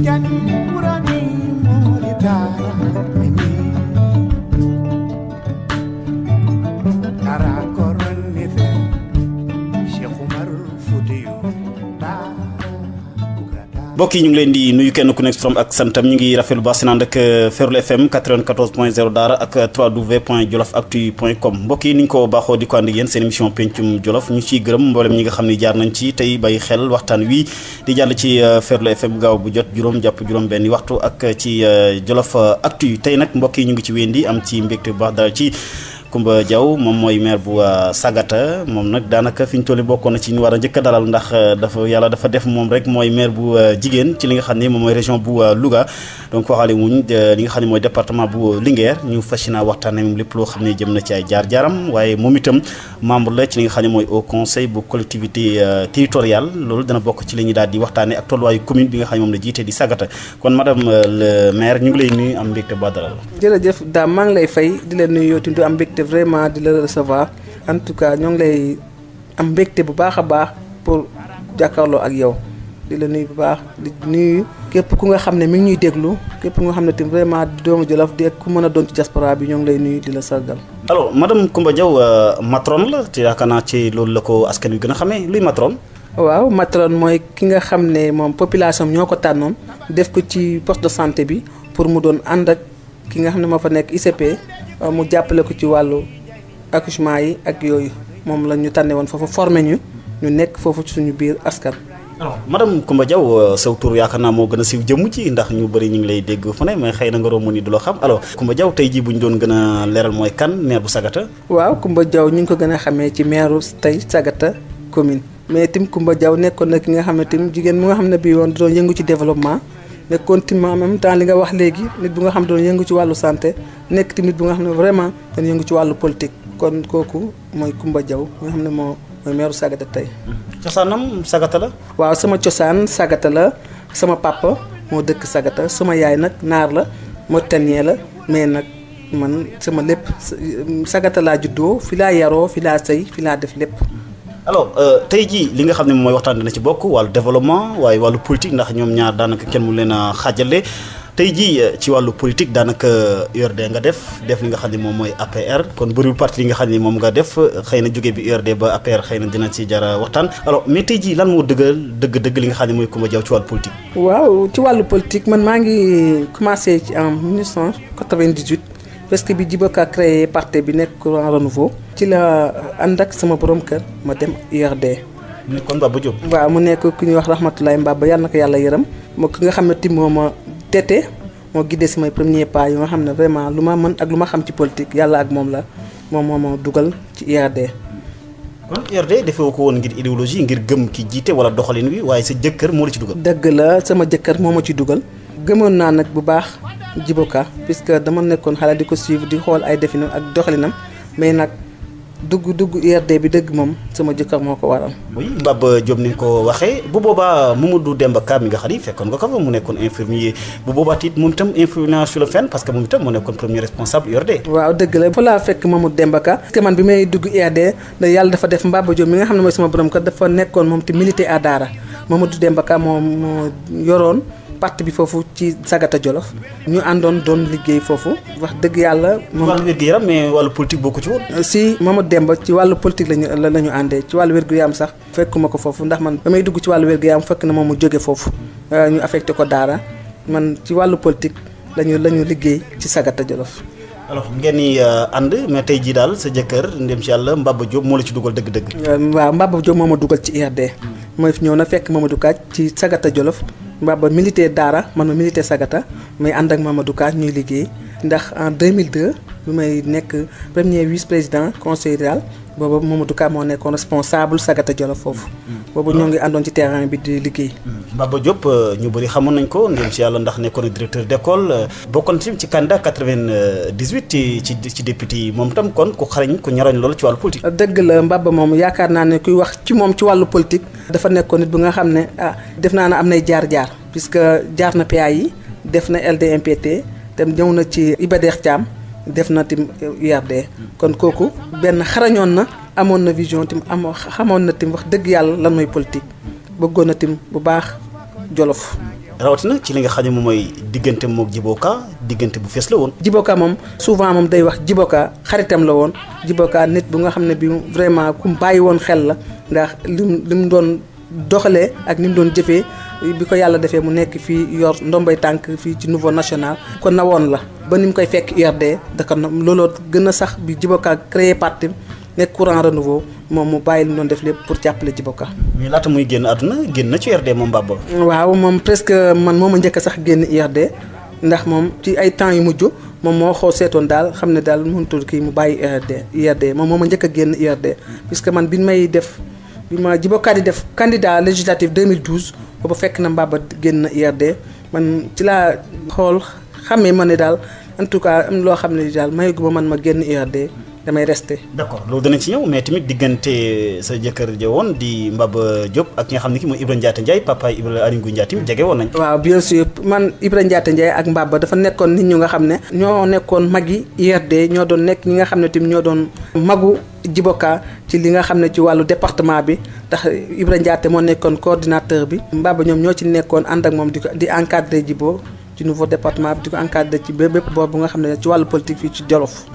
Tidiane Mourani Mourida Mimi Dara Koron Nife Cheikh Oumar Foutiyou mbokk yi ñu ngi leen di nuyu kenn ku nekk turam ak santam ñu ngi rafetlu baax si naan ak Ferlo FM 94.0 Daara ak www.jolofactu.com mbokk yi ni ñu ko baaxoo di ko ànd ak yéen seen émission pencum Jolof ñu ciy gërëm mboolem ñi nga xam ne jaar nañ ci tey bàyyi xel waxtaan wi di jàll ci Ferlo FM gaaw bu jot juróom jàpp juróom benn waxtu ak ci Jolof Actu tey nag mbokk yi ñu ngi ci wéndi am ci mbégte bu baax daal ci Coumba Diaw moom mooy maire bu Sagata moom nag daanaka fi ñu toll bokkoon na ci ñu war a njëkk a dalal ndax yàlla dafa def moom rek mooy maire bu jigéen ci li nga xam ne moom mooy région bu Louga donc waxaale wuñ li nga xam ne mooy département bu Linguère ñu fas yéene waxtaanee moom lépp loo xam ne jëm na ci ay jaar-jaaram waaye moom itam membre la ci li nga xam ne mooy au conseil bu collectivité territoriale loolu dana bokk ci li ñuy daal di waxtaanee ak tolluwaayu commune bi nga xam ne moom la jiite di Sagata kon madame le maire ñu ngi lay nuyu am mbégte ba dalal. jërëjëf Dame maa ngi lay fay di leen nuyu yow tamit am mbégte vraiment di la recevoir en tout cas ñoo ngi lay am mbégte bu baax a baax pour jàkkaarloo ak yow di la nuyu bu baax di nuyu képp ku nga xam ne mi ngi ñuy déglu képp ku nga xam ne tamit vraiment doomu Jolof di ku mën a doon ci diaspora bi ñoo ngi lay nuyu di la sargal. alors madame Coumba Diaw matrone la te yaakaar naa ci loolu la ko askan wi gën a xamee luy matrone. waaw matrone mooy ki nga xam ne moom population ñoo ko tànnoon def ko ci poste de santé bi pour mu doon ànd ak ki nga xam ne moo fa nekk ICP mu jàppale ko ci wàllu accouchement yi ak yooyu moom la ñu tànne woon foofu formé ñu nekk foofu ci suñu biir askan. alors madame Coumba Diaw saw tur yaakaar naa moo gën a siiw jëmm ci ndax ñu bëri ñu ngi lay dégg fu ne mais xëy na nga romb ni du loo xam alors Coumba Diaw tey jii bu ñu doon gën a leeral mooy kan maire bu Sagata. waaw Coumba Diaw ñu ngi ko gën a xamee ci maire tey Sagata commune. mais tim Coumba Diaw nekkoon na ki nga xam ne tim jigéen mu nga xam ne bii woon doon yëngu ci développement. nekkoon tamit en même temps li nga wax léegi nit bu nga xam ne doon yëngu ci wàllu santé nekk tamit bu nga xam ne vraiment dañu yëngu ci wàllu politique kon kooku mooy Coumba Diaw nga xam ne mooy meeru Sagata tey. cosaanam Sagata la. waaw sama cosaan Sagata la sama papa moo dëkk Sagata sama yaay nag naar la Mauritanien la mais nag man sama lépp Sagata laa juddoo fi laa yaroo fi laa sëy fi laa def lépp. alors tey jii li nga xam ne moom mooy waxtaan dina ci bokk wàllu développement waaye wàllu politique ndax ñoom ñaar daanaka kenn mu leen a xaajale tey jii ci wàllu politique daanaka URD nga def li nga xam ne moom mooy APR kon bëriwul parti li nga xam ne moom nga def xëy na jóge bi URD ba APR xëy na dina ci jara waxtaan alors mais tey jii lan moo dëgg li nga xam ne mooy Coumba Diaw ci wàllu politique. waaw ci wàllu politique man maa ngi commencé ci en 1998. parce que bi Djibo Ka créé parti bi nekk Courant Renouveau ci la ànd ak sama borom kër ma dem URD. mu nekkoon Mbaba Diop. waaw mu nekk ku ñuy wax Rahmatoulaye Mbaba yàlla na ko yàlla yërëm moo ki nga xam ne tim moo ma tete moo guidé samay premier pas yu nga xam ne vraiment lu ma mën ak lu ma xam ci politique yàlla ak moom la moom moo ma dugal ci URD. kon URD defee ko woon ngir idéologie ngir gëm ki jiite wala doxalin wi waaye sa jëkkër moo la ci dugal. dëgg la sama jëkkër moo ma ci dugal gëmoon naa nag bu baax. Djibo Ka puisque dama nekkoon xale di ko suivre di xool ay definam ak doxalinam mais nag dugg URD bi dëgg moom sama jëkkër moo ko waral. oui Mbaba Diop ni nga ko waxee bu boobaa Mamadou Demba Ka mi nga xam ni fekkoon nga ko fa mu nekkoon infirmier bu boobaa it moom itam influence sur le fenn parce que moom itam moo nekkoon premier responsable URD. waaw dëgg la fa laa fekk Mamadou Demba Ka parce que man bi may dugg URD da yàlla dafa def Mbaba Diop mi nga xam ne mooy sama borom kër dafa nekkoon moom te milité à Daara Mamadou Demba Ka moo yoroon. parti bi foofu ci Sagata Jolof ñu àndoon doon liggéey foofu wax dëgg yàlla. moom wàllu wér-gu-yaram mais wàllu politique bokku ci woon. si Mamadou Demba ci wàllu politique lañu àndee ci wàllu wér-gu-yaram sax fekkuma ko foofu ndax man ba may dugg ci wàllu wér-gu-yaram fekk na moom mu jóge foofu ñu affecté ko Daara man ci wàllu politique lañu liggéey ci Sagata Jolof. alors ngeen ni ànd mais tey jii daal sa jëkkër ndem ci yàlla Mbaba Diop moo la ci dugal dëgg-dëgg. waaw Mbaba Diop moo ma dugal ci URD mooy ñëw na fekk Mamadou Ka ci Sagata Jolof. Mbaba militaire Daara man ma militaire Sagata may ànd ak Mamadou Ka ñuy liggéey ndax en 2002 bi may nekk premier vice-président conseil rural boobu Mamadou Ka moo nekkoon responsable Sagata Jolof foofu. boobu ñoo ngi àndoon ci terrain bi di liggéey. Mbaba Diop ñu bëri xamoon nañ ko ndem si yàlla ndax nekkoon directeur d'école bokkoon ci candidat 98 ci député yi moom tam kon ku xarañ ku ñarañ loolu ci wàllu politique. dëgg la Mbaba moom yaakaar naa ne kuy wax ci moom ci wàllu politique. dafa nekkoon nit bu nga xam ne def naa ne am nay jaar-jaar. puisque jaar na PA yi def na LDMPT te ñëw na ci Iba Der Thiam def na tim URD kon kooku benn xarañoon na amoon na vision tim xamoon na tim wax dëgg yàlla lan mooy politique bëggoon na tim bu baax Jolof. rawatina ci li nga xam ne moom mooy diggante mook Djiboka diggante bu fees la woon. Djiboka moom souvent moom day wax Djiboka xaritam la woon Djiboka nit bu nga xam ne bi vraiment ku bàyyi woon xel la ndax li mu doon doxalee ak ni mu doon jëfee bi ko yàlla defee mu nekk fii yor ndombay tànk fii ci niveau national kon na woon la ba ni mu koy fekk URD daka looloo gën a sax bi Djiboka créé parti nekk courant renouveau moom mu bàyyi li mu doon def lépp pour jàppale Djiboka. mais laata muy génn àdduna génn na ci URD moom Mbaba. waaw moom presque man moo ma njëkk sax génn URD ndax moom ci ay temps yu mujj moom moo xool seetoon daal xam ne daal mënutul kii mu bàyyi URD moom moo ma njëkk a génn URD puisque man bi ma Djiboka di def candidat législatif 2012 boobu fekk na Mbaba génn URD man ci laa xool xamee ma ne daal en tout cas am loo xam ne daal mayu ma man ma génn URD damay resté. d'accord loolu danañ ci ñëw mais tamit diggante sa jëkkër ja woon di Mbaba Diop ak ki nga xam ne ki mooy Ibra Ndiatta Ndiaye papa Ibra Aly Ngouille Ndiaye tamit jege woon nañ. waaw bien sûr man Ibra Ndiatta Ndiaye ak Mbaba dafa nekkoon nit ñu nga xam ne ñoo nekkoon magi URD ñoo doon nekk ñi nga xam ne tamit ñoo doon magu Djiboka ci li nga xam ne ci wàllu département bi ndax Ibra Ndiatta moo nekkoon coordinateur bi Mbaba ñoom ñoo ci nekkoon ànd ak moom di encadré Djibo ci nouveau département bi di ko encadré ci bépp boobu nga xam ne ci wàllu politique fii ci Jolof.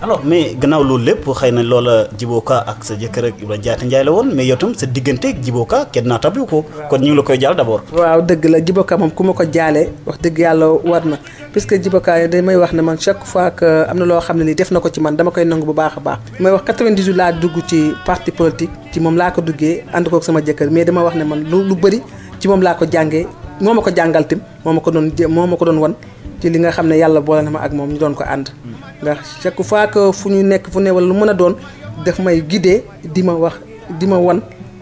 alors mais gannaaw loolu lépp xëy na loola Djiboka ak sa jëkkër ak Ibra Ndiatta Ndiaye la woon mais yow tam sa diggante ak Djiboka kenn naa tabliwu ko kon ñu ngi la koy jaal d'abord. waaw dëgg la Djiboka moom ku ma ko jaalee wax dëgg yàlla war na puisque Djiboka damay wax ne man chaque fois que am na loo xam ne nii def na ko ci man dama koy nangu bu baax a baax. may wax 98 laa dugg ci parti politique ci moom laa ko duggee ànd kook sama jëkkër mais dama wax ne man lu bëri ci moom laa ko jàngee moo ma ko jàngal tim moo ma ko doon wan ci li nga xam ne yàlla boole na ma ak moom ñu doon ko ànd ndax chaque fois que fu ñu nekk fu ne wala lu mën a doon daf may guider di ma wax di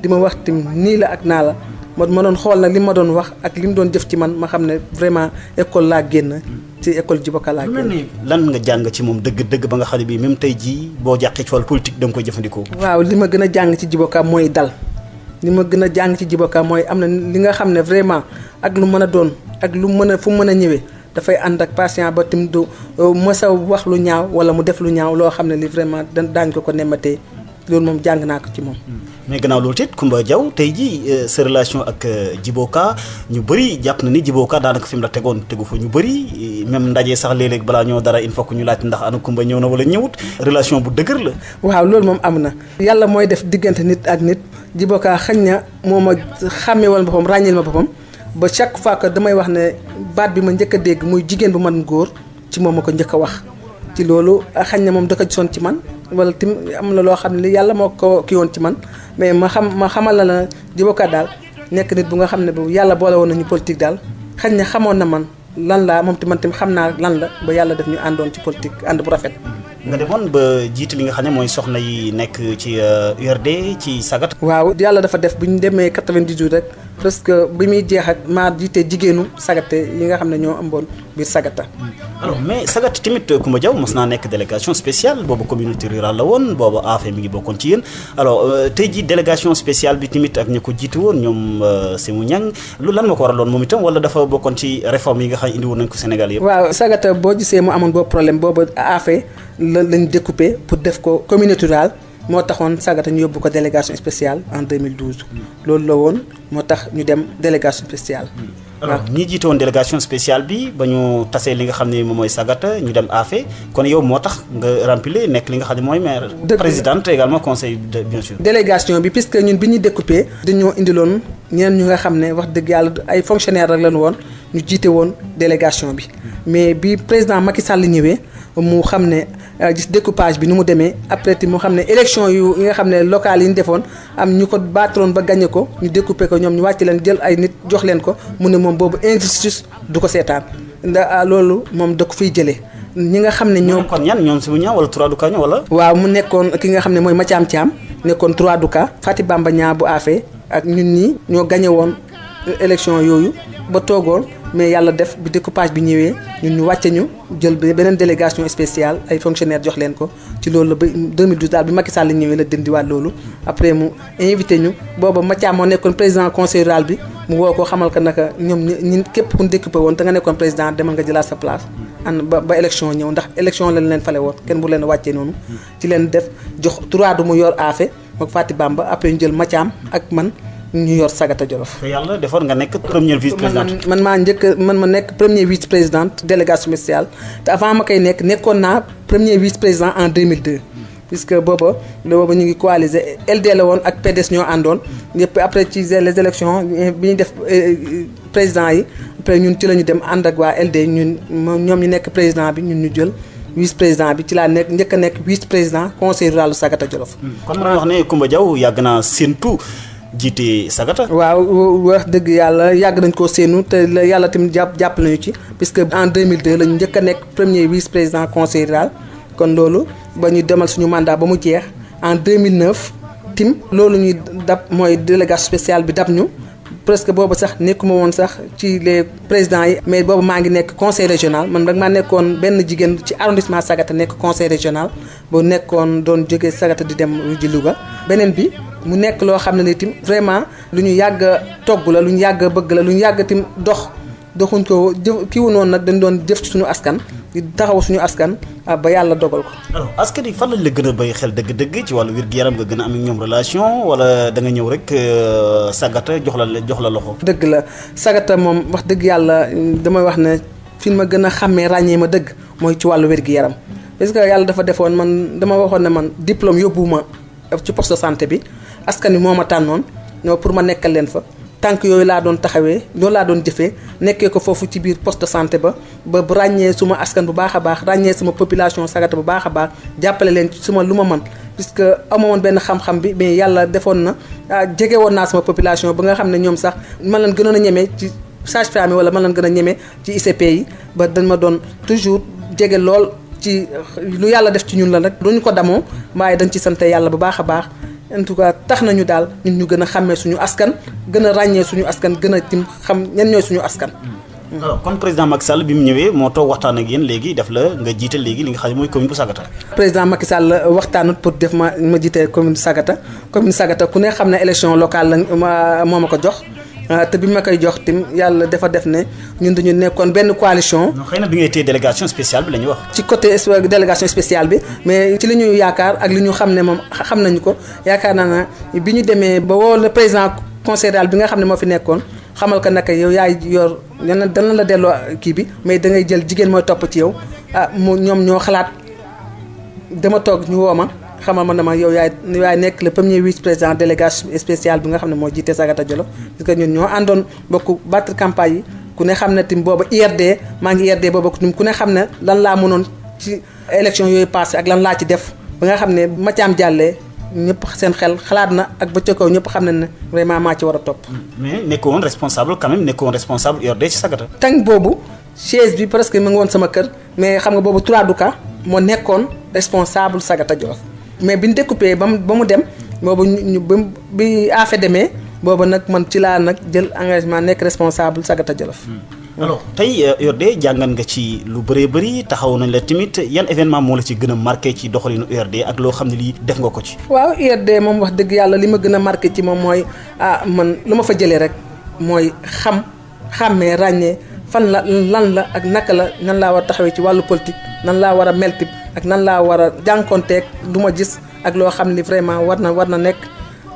ma wax tim nii la ak naa la ma doon xool nag li ma doon wax ak li mu doon jëf ci man ma xam ne vraiment école laa génn ci école Djiboka laa génn. lan nga jàng ci moom dëgg-dëgg ba nga xam ne bii même tey jii boo jàqee ci wàllu politique da nga koy jëfandikoo. waaw li ma gën a jàng ci Djiboka mooy dal li ma gën a jàng ci Djiboka mooy am na li nga xam ne vraiment ak lu mën a doon ak lu mën a fu mën a ñëwee. dafay ànd ak patient ba tim du mës a wax lu ñaaw wala mu def lu ñaaw loo xam ne li vraiment daañu ko nemmatee loolu moom jàng naa ko ci moom. mais gannaaw loolu it Coumba Diaw tey jii sa relation ak Djiboka ñu bëri jàpp na ni Djiboka daanaka fi mu la tegoon tegu fa ñu bëri même ndaje sax léeg-léeg balaa ñoo dara il faut que ñu laaj ndax ana Coumba ñëw na wala ñëwut relation bu dëgër la. waaw loolu moom am na. yàlla mooy def diggante nit ak nit Djiboka xañ na moo ma xàmmee woon boppam ràññeel ma boppam. ba chaque fois que damay wax ne baat bi ma njëkk a dégg muy jigéen bu man góor ci moom ma ko njëkk a wax ci loolu xañ na moom da ko gisoon ci man wala tim am na loo xam ne yàlla moo ko kii woon ci man mais ma xamal la Djiboka daal nekk nit bu nga xam ne bu yàlla boole woon nañu politique daal xañ na xamoon na man lan laa moom man tamit xam naa lan la ba yàlla def ñu àndoon ci politique ànd bu rafet. nga demoon ba jiite li nga xam ne mooy soxna yi nekk ci URD ci Sagata. waaw yàlla dafa def bu ñu demee 98 rek presque bi muy jeex ak maa jiite jigéenu Sagata yi nga xam ne ñoo ëmboon biir Sagata. alors mais Sagata tamit Coumba Diaw mos naa nekk délégation spéciale boobu communauté rurale la woon boobu AFE mi ngi bokkoon ci yéen alors tey jii délégation spéciale bi tamit ak ña ko jiite woon ñoom Sémou Niang lu lan ma ko waraloon moom itam wala dafa bokkoon ci réforme yi nga xam ne indi woon nañ ko Sénégal yëpp. waaw Sagata boo gisee mu amoon boobu problème boobu AFE lañ découpé pour def ko communauté rurale moo taxoon Sagata ñu yóbbu ko délégation spéciale en 2012 loolu la woon moo tax ñu dem délégation spéciale. alors ñi jiite woon délégation spéciale bi ba ñu tasee li nga xam ne moom mooy Sagata ñu dem AFE kon yow moo tax nga remplir nekk li nga xam ne mooy maire. présidente également conseil bien sûr. délégation bi puisque ñun bi ñuy découpé dañoo indiloon ñeneen ñu nga xam ne wax dëgg yàlla ay fonctionnaires rek lañu woon ñu jiite woon délégation bi mais bi président Macky Sall ñëwee mu xam ne gis découpage bi ni mu demee après mu xam ne élection yu nga xam ne locales yi ñu defoon am ñu ko baatoon ba gagné ko ñu découpé ko ñoom ñu wàcc leen jël ay nit jox leen ko mu ne moom boobu injustice du ko seetaan ndax loolu moom da ko fiy jëlee ñi nga xam ne ñoo kon ñan ñoom Sémou Niang wala 3 du Kaño wala. waaw mu nekkoon ki nga xam ne mooy Mathiam Thiam nekkoon 3 du Ka Fati Bamba Niang bu AFE ak ñun ñi ñoo gagné woon élection yooyu ba toogoon mais yàlla def bi découpage bi ñëwee ñun ñu wàcce ñu jël beneen délégation spéciale ay fonctionnaires jox leen ko ci loolu la ba 2012 daal bi Macky Sall ñëwee la dindiwaat loolu après mu invité ñu booba Mathiam moo nekkoon président conseil rural bi mu woo ko xamal ko naka ñoom ñi képp ku ñu découpé woon te nga nekkoon président demal nga jëlaat sa place ànd ba élection ñëw ndax élection lañ leen fale woon kenn bu leen wàccee noonu ci leen def jox 3 du mu yor AFE mook Fati Bamba après ñu jël Mathiam ak man ñu yor Sagata Jolof. te yàlla defoon nga nekk première vice présidente. man ma nekk premier vice présidente délégation spéciale te avant ma koy nekkoon naa premier vice président en 2002. puisque booba ñu ngi coaliser LD la woon ak PDS ñoo àndoon yëpp après ci les élections bi ñu def président yi après ñun ci la ñu dem ànd ak waa LD ñoom ñu nekk président bi ñun ñu jël vice président bi ci laa njëkk a nekk vice président conseil rural Sagata Jolof. kon mën wax ne Coumba Diaw yàgg naa séentu jiite Sagata. waaw wax dëgg yàlla yàgg nañ koo séenu te yàlla tamit jàpp nañu ci puisque en 2002 la ñu njëkk a nekk premier vice président conseil rural. kon loolu ba ñu demal suñu mandat ba mu jeex en 2009 tim loolu ñuy dab mooy délégation spéciale bi dab ñu presque boobu sax nekkuma woon sax ci les présidents yi mais boobu maa ngi nekk conseil régional man rek maa nekkoon benn jigéen ci arrondissement Sagata nekk conseil régional boo nekkoon doon jógee Sagata di dem ji Louga beneen bi mu nekk loo xam ne ni tim vraiment lu ñu yàgg a togg la lu ñu yàgg a bëgg la lu ñu yàgg tim doxuñ ko kiiwu noonu nag dañ doon jëf ci suñu askan di taxaw suñu askan ba yàlla dogal ko. alors askan yi fan lañ la gën a bàyyi xel dëgg-dëgg ci wàllu wér-gu-yaram nga gën a am ak ñoom relation wala da nga ñëw rek Sagata jox la loxo. dëgg la Sagata moom wax dëgg yàlla damay wax ne fi ma gën a xàmmee ràññee ma dëgg mooy ci wàllu wér-gu-yaram parce que yàlla dafa defoon man dama waxoon ne man diplôme yóbbuwuma ci poste de santé bi askan wi moo ma tànnoon ñoo pour ma nekkal leen fa. tànk yooyu laa doon taxawee loolu laa doon jëfee nekkee ko foofu ci biir poste de santé ba ràññee suma askan bu baax a baax ràññee sama population Sagata bu baax a baax jàppale leen ci suma lu ma mën puisque amoo woon benn xam-xam bi mais yàlla defoon na jege woon naa sama population ba nga xam ne ñoom sax man leen gënoon a ñeme ci sage-femme yi wala man leen gën a ñeme ci ICP yi ba dañ ma doon toujours jege lool ci lu yàlla def ci ñun la rek duñu ko damoo waaye dañ ci sant yàlla bu baax a baax en tout cas tax nañu daal ñun ñu gën a xàmmee suñu askan gën a ràññee suñu askan gën a tim xam ñan ñooy suñu askan. alors kon président Macky Sall bi mu ñëwee moo toog waxtaan ak yéen léegi def la nga jiite léegi li nga xam ne mooy commune bu Sagata. président Macky Sall waxtaanut pour def ma jiite commune Sagata ku ne xam ne élection locale la moo ma ko jox. te bi ma koy jox tim yàlla dafa def ne ñun dañu nekkoon benn coalition. xëy na bi ngay téye délégation spéciale bi la ñuy wax. ci côté délégation spéciale bi mais ci li ñu yaakaar ak li ñu xam ne moom xam nañu ko yaakaar naa ne bi ñu demee ba woo le président conseil rural bi nga xam ne moo fi nekkoon xamal ko naka yow yaay yor dana la delloo kii bi mais da ngay jël jigéen mooy topp ci yow ñoom ñoo xalaat dama toog ñu woo ma. xamal ma ne ma yow yaay nekk le premier vice président délégation spéciale bi nga xam ne moo jiite Sagata Jolof parce que ñun ñoo àndoon bokk battre campagne yi ku ne xam ne tim booba IRD maa ngi IRD booba ku ne xam ne lan laa mënoon ci élection yooyu passé ak lan laa ci def ba nga xam ne ma caam jàllee ñëpp seen xel xalaat na ak ba ca kaw ñëpp xam ne vraiment maa ci war a topp. mais nekkoon responsable quand même nekkoon responsable IRD ci Sagata. tànk boobu chaise bi presque mu ngi woon sama kër mais xam nga boobu Touradouka moo nekkoon responsable Sagata Jolof. mais bi ñu découpé ba mu dem boobu bi affaire demee boobu nag man ci laa nag jël engagement nekk responsable Sagata Jolof. alors tey URD jàngat nga ci lu bëree bëri taxaw nañ la tamit yan événement moo la ci gën a marqué ci doxalinu URD ak loo xam ne lii def nga ko ci. waaw URD moom wax dëgg yàlla li ma gën a marqué ci moom mooy man lu ma fa jëlee rek mooy xàmmee ràññee fan lan la ak naka la nan laa war a taxawee ci wàllu politique nan laa war a meltib ak nan laa war a jànkonteeg lu ma gis ak loo xam ne vraiment war na nekk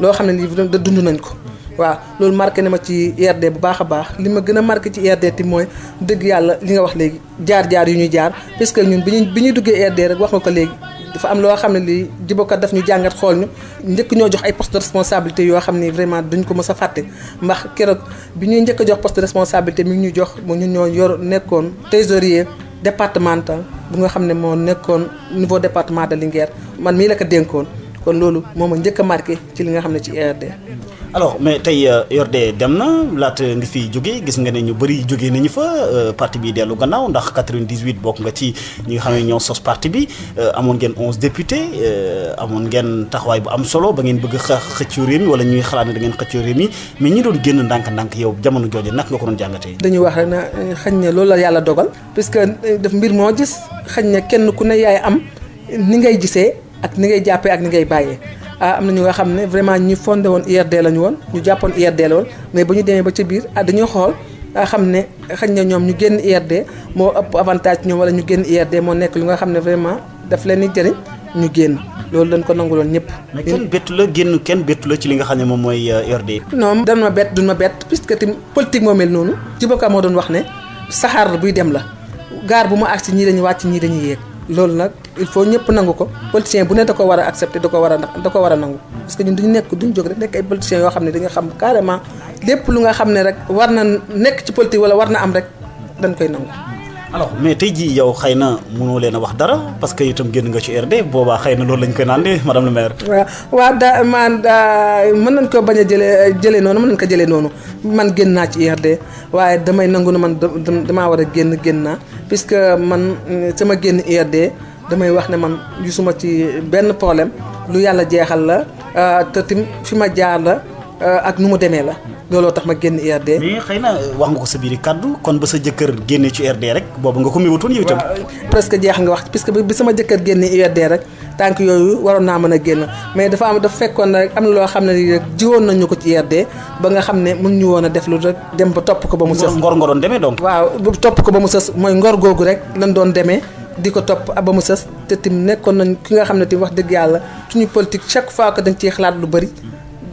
loo xam ne ni da dund nañ ko waaw loolu marqué na ma ci IRD bu baax a baax li ma gën a marqué ci IRD ti mooy dëgg yàlla li nga wax léegi jaar-jaar yu ñuy jaar parce que ñun bi ñuy duggee IRD rek wax nga ko léegi dafa am loo xam ne lii jibokat daf ñu jàngat xool ñu njëkk ñoo jox ay poste de responsabilité yoo xam ne vraiment duñ ko mës a fàtte ndax keroog bi ñuy njëkk a jox poste de responsabilité mi ngi ñu jox ñun ñoo nekkoon trésorier départemental bu nga xam ne moo nekkoon niveau département de Linguère man mii la ko dénkoon kon loolu moo ma njëkk a marqué ci li nga xam ne ci IRD. alors mais tey URD dem na laata nga fi jógee gis nga ne ñu bëri jógee nañu fa parti bi dellu gannaaw ndax 98 bokk nga ci ñi nga xam ne ñoo sos parti bi amoon ngeen 11 députés amoon ngeen taxawaay bu am solo ba ngeen bëgg a xëccoo réew mi wala ñuy xalaat ne da ngeen xëccoo réew mi mais ñi doon génn ndànk-ndànk yow jamono jooju naka nga ko doon jàngatee. dañuy wax rek na xëñ ne loolu la yàlla dogal puisque daf mbir moo gis xëñ ne kenn ku ne yaay am ni ngay gisee ak ni ngay jàppee ak ni ngay bàyyee. am na ñu nga xam ne vraiment ñi fondé woon IRD lañu woon ñu jàppoon IRD la woon mais ba ñu demee ba ci biir dañuy xool xam ne xëy na ñoom ñu génn IRD moo ëpp avantage ñoom wala ñu génn IRD moo nekk lu nga xam ne vraiment daf leen di jëriñ ñu génn loolu dañ ko nanguloon ñëpp. mais kenn bettu la ci li nga xam ne moom mooy URD. non dañ ma bett duñ ma bett puisque tim politique moo mel noonu. Djibo Ka moo doon wax ne saxaar buy dem la gaar bu ma agsi ñii dañuy wàcc ñii dañuy yéeg loolu nag il faut ñëpp nangu ko politicien bu ne da ko war a accepter da ko war a nangu parce que ñun duñ jóg rek nekk ay politiciens yoo xam ne dañu xam carrément lépp lu nga xam ne rek war na nekk ci politique wala war na am rek dañ koy nangu. alors mais tey jii yow xëy na mënoo leen a wax dara parce que itam génn nga ci URD boobaa xëy na loolu lañ koy naan de madame le maire. waaw mën nañ ko bañ a jëlee noonu mën nañ ko jëlee noonu man génn naa ci URD waaye damay nangu na man damaa war a génn naa puisque man sama génn URD damay wax ne man gisuma ci benn problème lu yàlla jeexal la te tim fi ma jaar la ak nu mu demee la. looloo tax ma génn URD. mais xëy na wax nga ko sa biir kàddu kon ba sa jëkkër génnee ci URD rek boobu nga ko miwutoon yow itam. presque jeex nga wax puisque bi sama jëkkër génnee URD rek tànk yooyu waroon naa mën a génn mais dafa fekkoon rek am na loo xam ne lii rek jiwoon nañu ko ci URD ba nga xam ne mën ñu woon a def lu rek dem ba topp ko ba mu sës. ngor nga doon demee donc. waaw topp ko ba mu sës mooy ngor googu rek lan doon demee di ko topp ba mu sës te tim nekkoon nañ ki nga xam ne tim wax dëgg yàlla suñu politique chaque fois que dañ ciy xalaat lu bëri.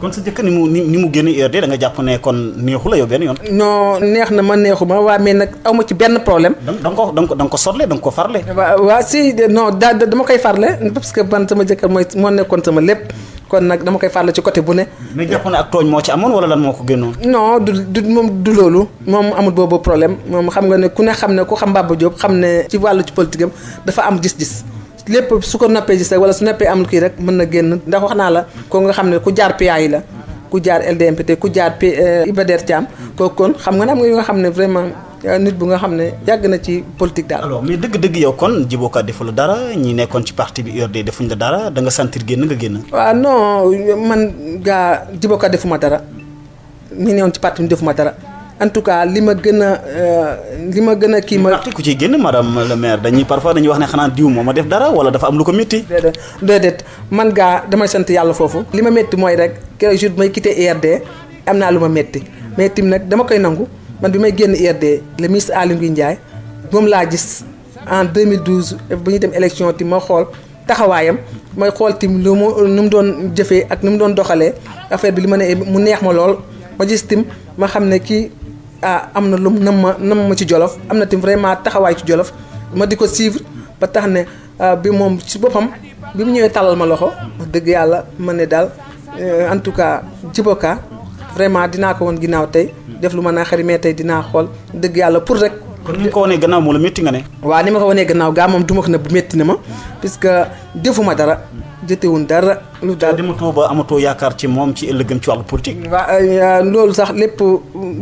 kon sa jëkkër ni mu génn URD da nga jàpp ne kon neexu la yow benn yoon. non neex na ma neexu ma waa mais nag aw ma ci benn problème. da nga ko sotle da nga ko farle. waaw si non dama koy farle parce que man sama jëkkër moo nekkoon sama lépp kon nag dama koy farle ci côté bu ne. mais jàpp ne ak tooñ moo ci amoon wala lan moo ko génnoon. non moom du loolu moom amul boobu problème moom xam nga ne ku xam ne ku xam Baba Diop xam ne ci wàllu ci politique am dafa am gis-gis. lépp su ko noppee gis rek wala su noppee am kii rek mën na génn ndax wax naa la ko nga xam ne ku jaar PA yi la ku jaar LDMPT ku jaar Iba Der Thiam kooku kon xam nga ne am nga yu nga xam ne vraiment nit bu nga xam ne yàgg na ci politique daal. alors mais dëgg-dëgg yow kon Djibo Ka defu la dara ñi nekkoon ci parti bi URD defuñ la dara da nga sentir génn nga génn. waaw non man gaa Djibo Ka defuma dara ñi newoon ci parti bi defuma dara. en tout cas li ma gën a kii ma. ku ciy génn madame le maire parfois dañuy wax ne xanaa diw moo ma def dara wala dafa am lu ko métti. déedéet man gaa damay sant yàlla foofu. li ma métti mooy rek keroog jour bi may quitté URD am naa lu ma métti mais tim nag dama koy nangu man bi may génn URD le ministre Aly Ngouille Ndiaye moom laa gis en 2012 bu ñuy dem élection tim ma xool taxawaayam may xool tim nu mu doon jëfee ak nu mu doon doxalee affaire bi li ma ne mu neex ma lool ma gis tim ma xam ne kii. am na lu nam ma ci Jolof am na tamit vraiment taxawaay ci Jolof ma di ko suivre ba tax ne bi moom ci boppam bi mu ñëwee tàllal ma loxo wax dëgg yàlla ma ne daal en tout cas Djibo Ka vraiment dinaa ko woon ginnaaw tey def lu ma naa xari mais tey dinaa xool dëgg yàlla pour rek. kon ni nga ko wanee gannaaw moo la métti nga ne. waaw ni ma ko wanee gannaaw gaa moom du ma ko ne bu métti na ma puisque defuma dara. jotewuñ dara lu daal dematoo ba amatoo yaakaar ci moom ci ëllëgëm ci wàllu politique. waaw loolu sax lépp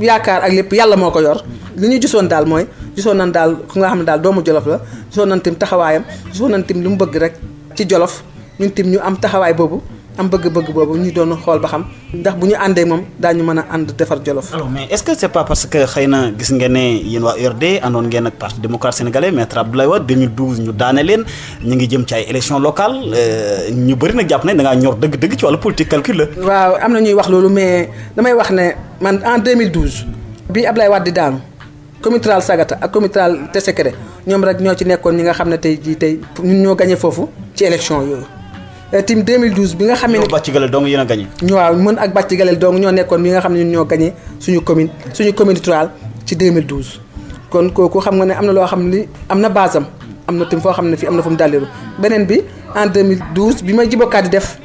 yaakaar ak lépp yàlla moo ko yor li ñu gisoon daal mooy gisoon nañ daal ku nga xam ne daal doomu Jolof la gisoon nañ tim taxawaayam gisoon nañ tim lu mu bëgg rek ci Jolof ñun tim ñu am taxawaay boobu am bëgg-bëgg boobu ñu doon xool ba xam ndax bu ñu àndee moom daañu mën a ànd defar Jolof. alors mais est-ce que c'est pas parce que xëy na gis ngeen ne yéen waa URD àndoon ngeen ak parti démocrate sénégalais maître Abdoulaye Wade 2012 ñu daane leen ñu ngi jëm ci ay élections locales ñu bëri nag jàpp nañ da ngaa ñor dëgg-dëgg ci wàllu politique calcul la. waaw am na ñuy wax loolu mais damay wax ne man en 2012 bi Abdoulaye Wade di daanu communauté rurale Sagata ak communauté rurale Tessékéré ñoom rek ñoo ci nekkoon ñi nga xam ne tey jii tey ñun ñoo gagné foofu ci élection yooyu. tim 2012 bi nga xam ne. yow Bàcc Galel dong yéen a gagné. waaw mën ak Bàcc Galel dong ñoo nekkoon bi nga xam ne ñun ñoo gagné suñu commune rurale ci 2012. kon kooku xam nga ne am na loo xam ni am na base am na tim foo xam ne fii am na fu mu daliru beneen bi en 2012 bi may Djibo Ka di def.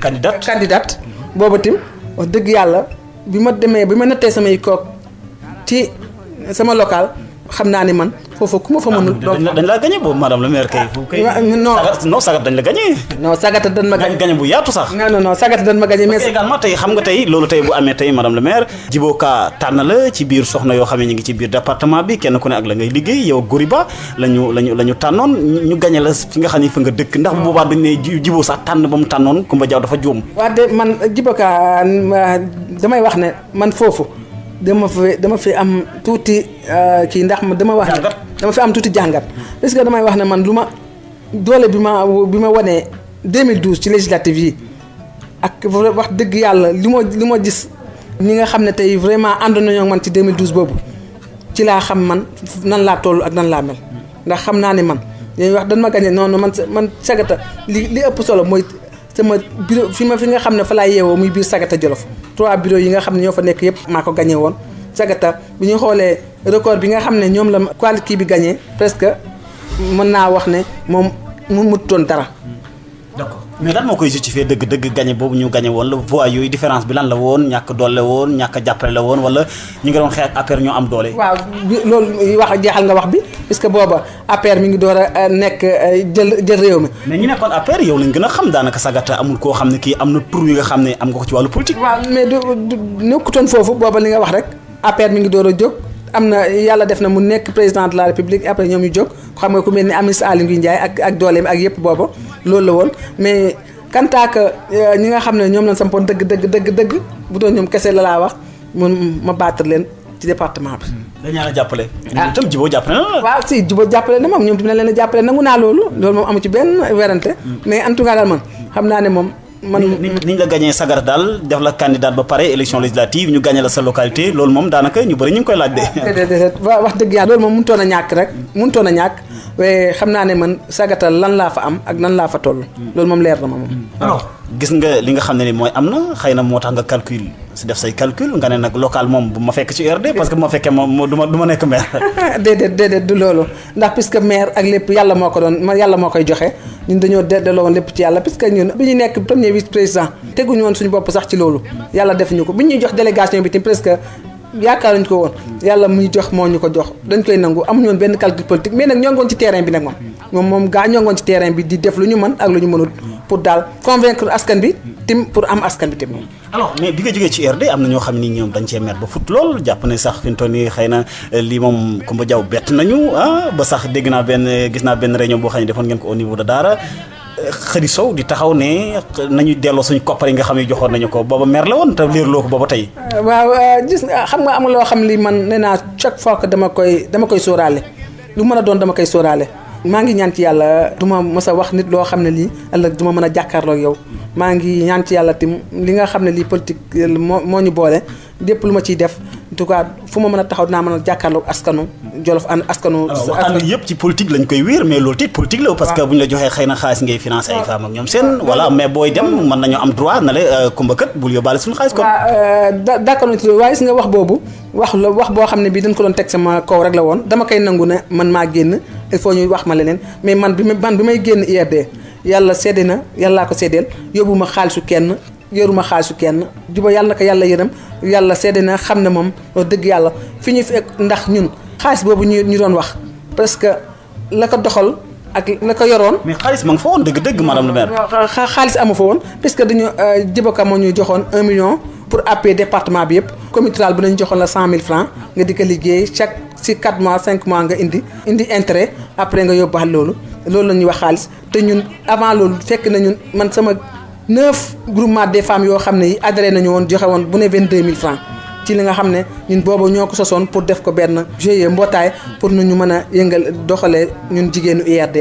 candidate boobu tim wax dëgg yàlla bi ma nattee samay kook ci sama local xam naa ni man. foofu ku ma fa mënul. dañ la gagné boobu madame le maire kay. non Sagata dañ la gagné. non Sagata dañ ma gagné bu yaatu sax. non Sagata dañ ma gagné mais également tey xam nga tey loolu tey bu amee tey madame le maire. Djibo Ka tànn la ci biir soxna yoo xam ne ñu ngi ci biir département bi kenn ku ne ak la ngay liggéey yow Goriba la ñu tànnoon ñu gagné la fi nga xam ne fa nga dëkk ndax bu boobaa dañ ne Djibo sax tànn ba mu tànnoon Coumba Diaw dafa juum. waaw de man Djibo Ka damay wax ne man foofu dama fi am tuuti kii ndax dama wax ne dama fi am tuuti jàngat parce que damay wax ne man lu ma doole bi ma wanee 2012 ci législative yi ak wax dëgg yàlla li ma gis ñi nga xam ne tey vraiment ànd nañoo man ci 2012 boobu ci laa xam man nan laa toll ak nan laa mel ndax xam naa ne man dañuy wax dañ ma gagné non man Sagata li ëpp solo mooy sama bureau fi nga xam ne fa laay yeewoo muy biir Sagata Jolof 3 bureaux yi nga xam ne ñoo fa nekk yëpp maa ko gagné woon Sagata bu ñu xoolee record bi nga xam ne ñoom la qualité bi gagné presque mën naa wax ne moom mu mutoon dara. d'accord mais lan moo koy justifier dëgg gagné boobu ñu gagné woon la voix yooyu différence bi lan la woon ñàkk doole woon ñàkk a jàppale la woon wala ñi nga doon xeex APR ñoo am doole. waaw loolu wax jeexal nga wax bi puisque booba APR mi ngi door a nekk jël réew mi. mais ñi nekkoon APR yow lañ gën a xam daanaka Sagata amul koo xam ne kii am na tur yi nga xam ne am nga ko ci wàllu politique. waaw mais du nekkutoon foofu booba li nga wax rek APR mi ngi door a jóg. am na yàlla def na mu nekk président de la république après ñoom ñu jóg xam nga ku mel ni ministre Aly Ngouille Ndiaye ak dooleem ak yëpp booba loolu la woon mais quant à que ñi nga xam ne ñoom lañ sampoon dëgg bu doon ñoom kese la laa wax mun ma battre leen ci département bi. dañu la jàppale. ah itam Djibo jàppale na la. waaw si Djibo jàppale na moom ñoom tamit leen a jàppale nangu naa loolu moom amu ci benn werante mais en tout cas daal man xam naa ne moom. niñ la gagné Sagata daal def la candidat ba pare élection législative ñu gagné la sa localité loolu moom daanaka ñu bëri ñu ngi koy laaj de. déedéet wax dëgg yàlla loolu moom mënutoon a ñàkk rek mënutoon a ñàkk waaye xam naa ne man Sagata lan laa fa am ak nan laa fa toll. loolu moom leer na ma moom. alors gis nga li nga xam ne ni mooy am na xëy na moo tax nga calcul si def say calcul nga ne nag local moom bu ma fekk ci URD parce que bu ma fekkee moom du ma nekk maire. déedéet du loolu ndax puisque maire ak lépp yàlla moo ko doon yàlla moo koy joxe ñun dañoo delloo woon lépp ci yàlla puisque ñun bi ñu nekk premier vice président teguñu woon suñu bopp sax ci loolu yàlla def ñu ko bi ñuy jox délégation bi tamit presque yaakaaruñu ko woon yàlla muy jox moo ñu ko jox dañ koy nangu amuñu woon benn calcul politique mais nag ñoo ngi woon ci terrain bi nag moom gaa ñoo ngi woon ci terrain bi di def lu ñu mën ak lu ñu mënul pour daal convaincre askan bi tim pour am askan bi tim. alors mais bi nga jógee ci URD am na ñoo xam ni ñoom dañ cee mer ba fut lool jàpp ne sax fi mu toll nii xëy na lii moom Coumba Diaw bett nañu ba sax gis naa benn réunion boo xam ne defoon ngeen ko au niveau de Daara Khady Sow di taxaw ne nañu delloo suñu koppar yi nga xam ne joxoon nañu ko booba mer la woon te leerloo ko booba tey. waaw gis nga xam nga am loo xam li man nee naa chaque fois que dama koy sóoraale lu mën a doon dama koy sóoraale. maa ngi ñaan ci yàlla du ma mës a wax nit loo xam ne lii ëllëg du ma mën a jàkkaarloo ak yow maa ngi ñaan ci yàlla tim li nga xam ne lii politique moo ñu boole lépp lu ma ciy def en tout cas fu ma mën a taxaw dinaa mën a jàkkaarloo ak askanu Jolof askanu. waxtaan wi yëpp ci politique lañ koy wéer mais loolu it politique la parce que bu ñu la joxee xëy na xaalis ngay financé ay femmes ak ñoom seen. voilà mais booy dem mën nañoo am droit na la Coumba kat bul yóbbaale suñu xaalis kon. waaw d'accord waaye gis nga wax boobu wax boo xam ne bii dañ ko doon teg sama kaw rek la woon dama koy nangu ne man maa génn il faut ñuy wax ma leneen mais man bi may génn IRD yàlla séddee na yàllaa ko séddeel yóbbu ma xaalisu kenn yoruma xaalisu kenn Djibo yàlla na ko yàlla yërëm yàlla séddee na xam ne moom wax dëgg yàlla fi ñu fekk ndax ñun xaalis boobu ñu doon wax parce que la ko doxal ak la ko yoroon. mais xaalis ma nga fa woon dëgg madame le maire. xaalis amu fa woon parce que dañu Djibo Ka moo ñu joxoon 1 million pour appuyer département bi yëpp comité rural bi nañu joxoon la 100 000 francs nga di ko liggéey si 4 mois 5 mois nga indi intérêt après nga yóbbaale loolu la ñuy wax xaalis te ñun avant loolu fekk na ñun man sama 9 groupement des femmes yoo xam ne yi adhéré nañu woon joxe woon bu ne 22 000 francs ci li nga xam ne ñun boobu ñoo ko sosoon pour def ko benn GIE mbootaay pour ñu mën a yëngal doxalee ñun jigéenu IRD.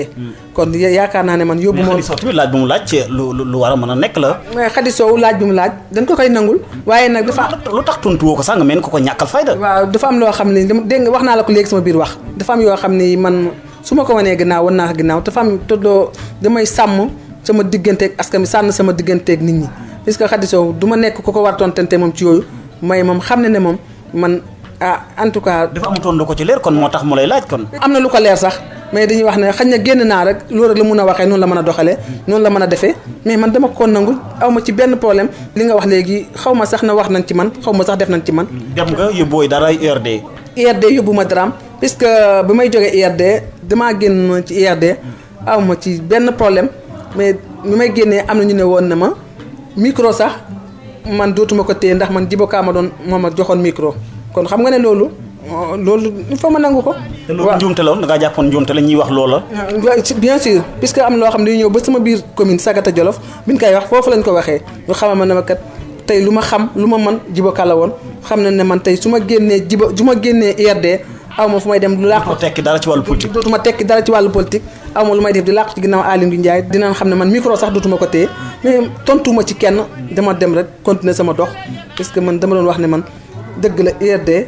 kon yaakaar naa ne man yóbbu moom. mais Khady Sow tamit laaj bu mu laaj lu war a mën a nekk la. mais Khady Sow laaj bi mu laaj dañ ko koy nangul waaye nag dafa. lu tax tontu woo ko sax nga mel ko ñàkkal fayda. waaw dafa am loo xam ne dégg nga wax naa la ko léegi sama biir wax dafa am yoo xam ne man su ma ko wanee ginnaaw wan naa ko ginnaaw dafa am toddoo damay sàmm sama digganteeg askan bi sànn sama digganteeg nit ñi parce que Khady Sow du ma nekk ku ko war tontante moom ci yooyu may moom xam ne moom man en tout cas. dafa amutoon lu ko ci leer kon moo tax mu lay laaj kon. am na lu ko leer sax mais dañuy wax ne xañ na génn naa rek loolu rek la mun a waxee noonu la mën a doxalee noonu la mën a defee mais man dama ko nangul aw ma ci benn problème li nga wax léegi xaw ma sax na wax nañ ci man xaw ma sax def nañ ci man. dem nga yóbbooy dara IRD. IRD yóbbu ma daraam puisque bi may jógee IRD damaa génn ci IRD aw ma ci benn problème mais bi may génnee am na ñu ne woon na ma micro sax man dootuma ko téye ndax man Djibo Ka ma doon moom a joxoon micro kon xam nga ne loolu il faut ma nangu ko. te loolu njuumte la woon da ngaa jàppoon njuumte la ñuy wax loola. bien sûr puisque am loo xam ne dañuy ñëw ba sama biir commune Sagata Jolof bi ñu koy wax foofu lañ ko waxee ñu xamal ma ne ma kat tey lu ma xam lu ma mën Djibo Ka la woon xam na ne man tey su ma génnee IRD aw ma fu may dem lu làqu. dootuma tekki dara ci wàllu politique. dootuma tekki dara ci wàllu politique aw ma lu may def di làqu ci ginnaaw Aly Ngouille Ndiaye dinañ xam ne man micro sax dootuma ko téye mais tontuma ci kenn dama dem rek continuer sama dox parce que man dama doon wax ne man dëgg la IRD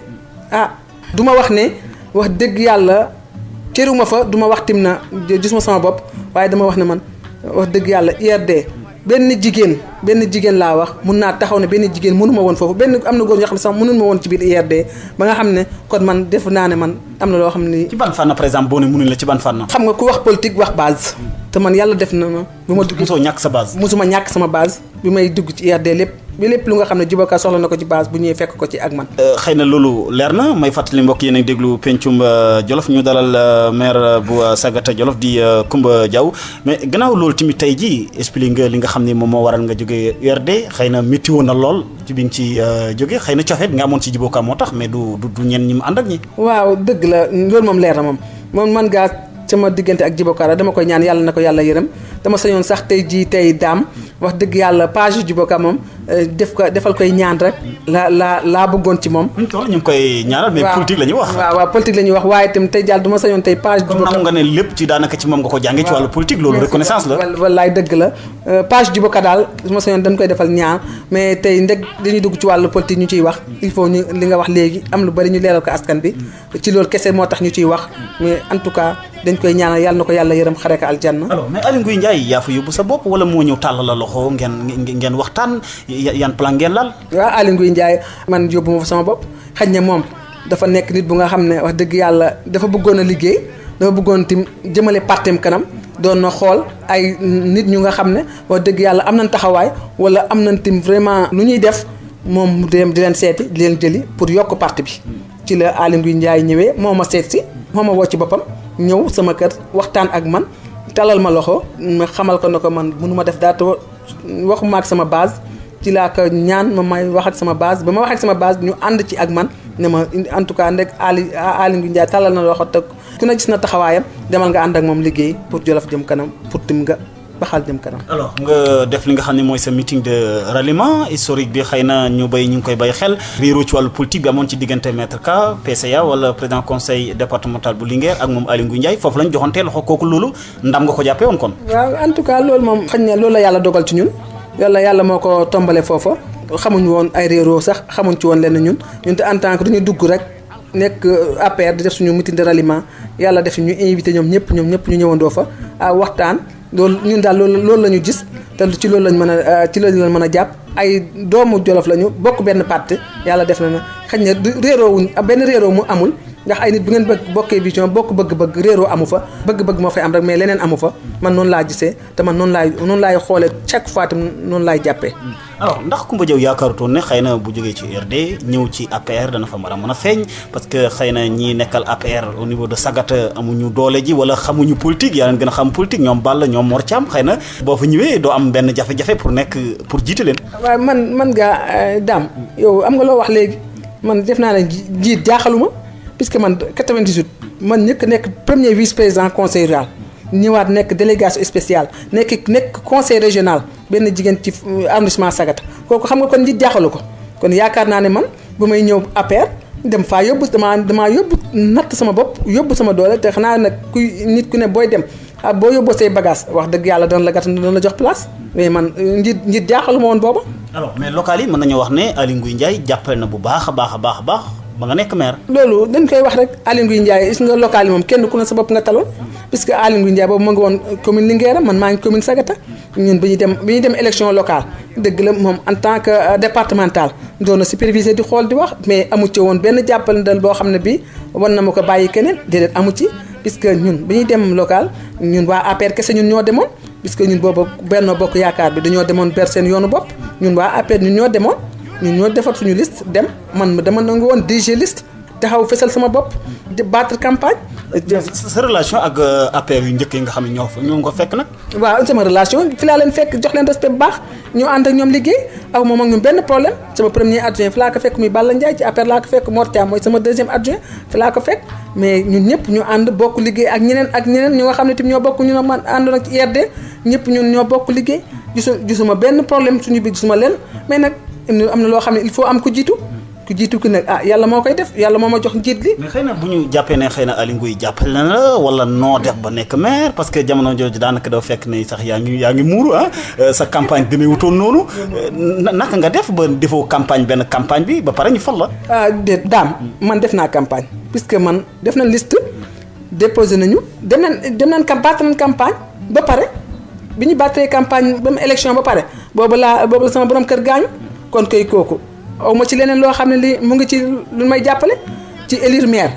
du ma wax ne wax dëgg yàlla cëruma fa du ma wax tim na gis ma sama bopp waaye dama wax ne man wax dëgg yàlla IRD benn jigéen laa wax mun naa taxaw ne benn jigéen mënuma woon foofu benn am na góor ñoo xam ne sax mënun ma woon ci biir IRD ba nga xam ne kon man def naa ne man am na loo xam ne. ci ban fànn par exemple boo ne mënuñ la ci ban fànn. xam nga ku wax politique wax base te man yàlla def na ma. bi ma dugg mosoo ñàkk sa base. mosuma ñàkk sama base bi may dugg ci IRD lépp lu nga xam ne Djibo Ka soxla na ko ci base bu ñëwee fekk ko ci ak man. xëy na loolu leer na may fàttali mbokk yéen a ngi déglu pencum Jolof ñu dalal maire bu Sagata Jolof di Coumba Diaw mais gannaaw loolu tamit tey jii expliqué nga li nga xam ne moom moo waral nga jógee URD xëy na métti woon na lool ci bi nga ci jógee xëy na cofeet nga amoon ci Djibo Ka moo tax mais du ñenn ñi mu ànd ak ñi. waaw dëgg la loolu moom leer na moom man gaa sama diggante ak Djibo Ka dama koy ñaan yàlla na ko yàlla yërëm dama sañoon sax tey daam wax dëgg yàlla page Djibo Ka moom defal koy ñaan rek laa bëggoon ci moom. ñu ngi koy ñaanal mais politique la ñuy wax. waaw politique la ñuy wax waaye itam tey jàll du ma sañoon tey page. Djibo Ka comme nga ne lépp ci daanaka ci moom nga ko jàngee ci wàllu politique loolu reconnaissance la. wallaay dëgg la page Djibo Ka daal du ma sañoon dañ koy defal ñaan mais tey ndeg dañuy dugg ci wàllu politique ñu ciy wax il faut ñu li nga wax léegi am lu bari ñu leeral ko askan bi ci loolu kese moo tax ñu ciy wax mais en tout cas dañ koy ñaanal yàlla na ko yàlla yërëm xare ko aljanna. alors mais Aly Ngouille Ndiaye yaa fa yóbbu sa bopp wala moo ñëw tàll la loxo ngeen waxtaan yan plan ngeen lal. waaw Aly Ngouille Ndiaye man yóbbu ma fa sama bopp xëy na moom dafa nekk nit bu nga xam ne wax dëgg yàlla dafa bëggoon a liggéey dafa bëggoon tim jëmale partem kanam doon na xool ay nit ñu nga xam ne wax dëgg yàlla am nañ taxawaay wala am nañ tim vraiment lu ñuy def moom mu dem di leen seeti di leen jëli pour yokk parti bi ci la Aly Ngouille Ndiaye ñëwee moo ma seet si moo ma woo ci boppam ñëw sama kër waxtaan ak man talal ma loxo ma xamal ko ne ko man mënuma def dara te waxuma ak sama base ci laa ko ñaan ma may wax ak sama base ba ma wax ak sama base ñu ànd ci ak man ne ma en tout cas ndek Aly Ngouille Ndiaye talal na loxo te ku ne gis na taxawaayam demal nga ànd ak moom liggéey pour Jolof jëm kanam pour tim nga baxal jëm kanam. alors nga def li nga xam ne mooy sa meeting de ralliement historique bi xëy na ñu ngi koy bay xel réeroo ci wàllu politique bi amoon ci diggante maître Ka PCA wala président conseil départemental bu Linguère ak moom Aly Ngouille Ndiaye foofu lañ joxantee loxo kooku loolu ndam nga ko jàppee woon kon. waaw en tout cas loolu moom xëy na loolu la yàlla dogal ci ñun yàlla moo ko tombale foofa xamuñ woon ay réeroo sax xamuñ ci woon lenn ñun te en tant que dañuy dugg rek nekk APR di def suñu meeting de ralliement yàlla def ñu invité ñoom ñëpp ñu ñëwandoo fa waxtaan. loolu ñun daal loolu la ñu gis te ci loolu lañ mën a jàpp ay doomu Jolof lañu bokk benn parti yàlla def na xëy na réeroowuñ benn réeroo mu amul ndax ay nit bu ngeen bokkee vision bokk bëgg-bëgg réeroo amu fa bëgg-bëgg moo fay am rek mais leneen amu fa man noonu laa gisee te man noonu laay xoolee chaque fois tam noonu laay jàppee. alors ndax Coumba Diaw yaakaarutoon ne xëy na bu jógee ci URD ñëw ci APR dana fa mën a feeñ parce que xëy na ñi nekkal APR au niveau de Sagata amuñu doole ji wala xamuñu politique yaa leen gën a xam politique ñoom Balla ñoom Mor Thiam xëy na boo fa ñëwee doo am benn jafe-jafe pour jiite leen. waaw man gaa daam yow am nga loo wax léegi man def naa ne jiit jaaxaluma puisque man 98 man ñëkk nekk premier vice président conseil rural ñëwaat nekk délégation spéciale nekk conseil régional benn jigéen ci arrondissement Sagata kooku xam nga kon njiit jaaxalu ko kon yaakaar naa ne man bu may ñëw APR dem faa yóbbu damaa yóbbu natt sama bopp yóbbu sama doole te xanaa nag nit ku ne booy dem boo yóbboo say bagage wax dëgg yàlla doon la gàttan doon la jox place mais man njiit jaaxalu ma woon booba. alors mais local yi mën nañoo wax ne Aly Ngouille Ndiaye jàppale na bu baax a baax ba nga nekk maire. loolu dañ koy wax rek Aly Ngouille Ndiaye gis nga local yi moom kenn ku ne sa bopp nga taloon puisque Aly Ngouille Ndiaye boobu ma ngi woon commune Linguère man maa ngi commune Sagata ñun bi ñuy dem élection locale dëgg la moom en tant que départemental doon na superviseur di xool di wax mais amu ci woon benn jàppandal boo xam ne bii war na ma ko bàyyi keneen déedéet amu ci puisque ñun bi ñuy dem local ñun waa APR kese ñun ñoo demoon puisque ñun boobu Benno Bokk Yaakaar bi dañoo demoon ber seen yoonu bopp ñun waa APR ñun ñoo demoon ñun ñoo defar suñu liste dem man dama nangu woon DG liste taxaw fesal sama bopp di battre campagne. sa relation ak APR yu njëkk yi nga xam ne ñoo ko fekk nag. waaw sama relation fi laa leen fekk jox leen respect bu baax ñu ànd ak ñoom liggéey aw moom ak ñoom benn problème sama premier adjoint fi laa ko fekk muy Balla Ndiaye ci APR laa ko fekk Mor Thiam mooy sama deuxième adjoint fi laa ko fekk mais ñun ñëpp ñu ànd bokk liggéey ak ñeneen ñu nga xam ne tamit ñoo bokk ñu ne man àndoon ak ci IRD ñëpp ñun ñoo bokk liggéey gisuma benn problème suñu biir gisuma leen mais nag am na loo xam ne il faut am ku jiitu ki nag yàlla moo koy def yàlla moo ma jox njiit li. mais xëy na bu ñu jàppee ne xëy na Aly Ngouille jàppale na la wala noo def ba nekk maire parce que jamono jooju daanaka dafa fekk ne sax yaa ngi muuru sa campagne demee wutoon noonu naka nga def ba defoo benn campagne bi ba pare ñu fal la. déet daam man def naa campagne puisque man def na liste déposé nañu dem nañ campagne ba pare bi ñu battee campagne ba mu élection ba pare boobu la sama borom kër gaañu kon koy kooku aw ma ci leneen loo xam ne li mu ngi ci lu may jàppale ci élire maire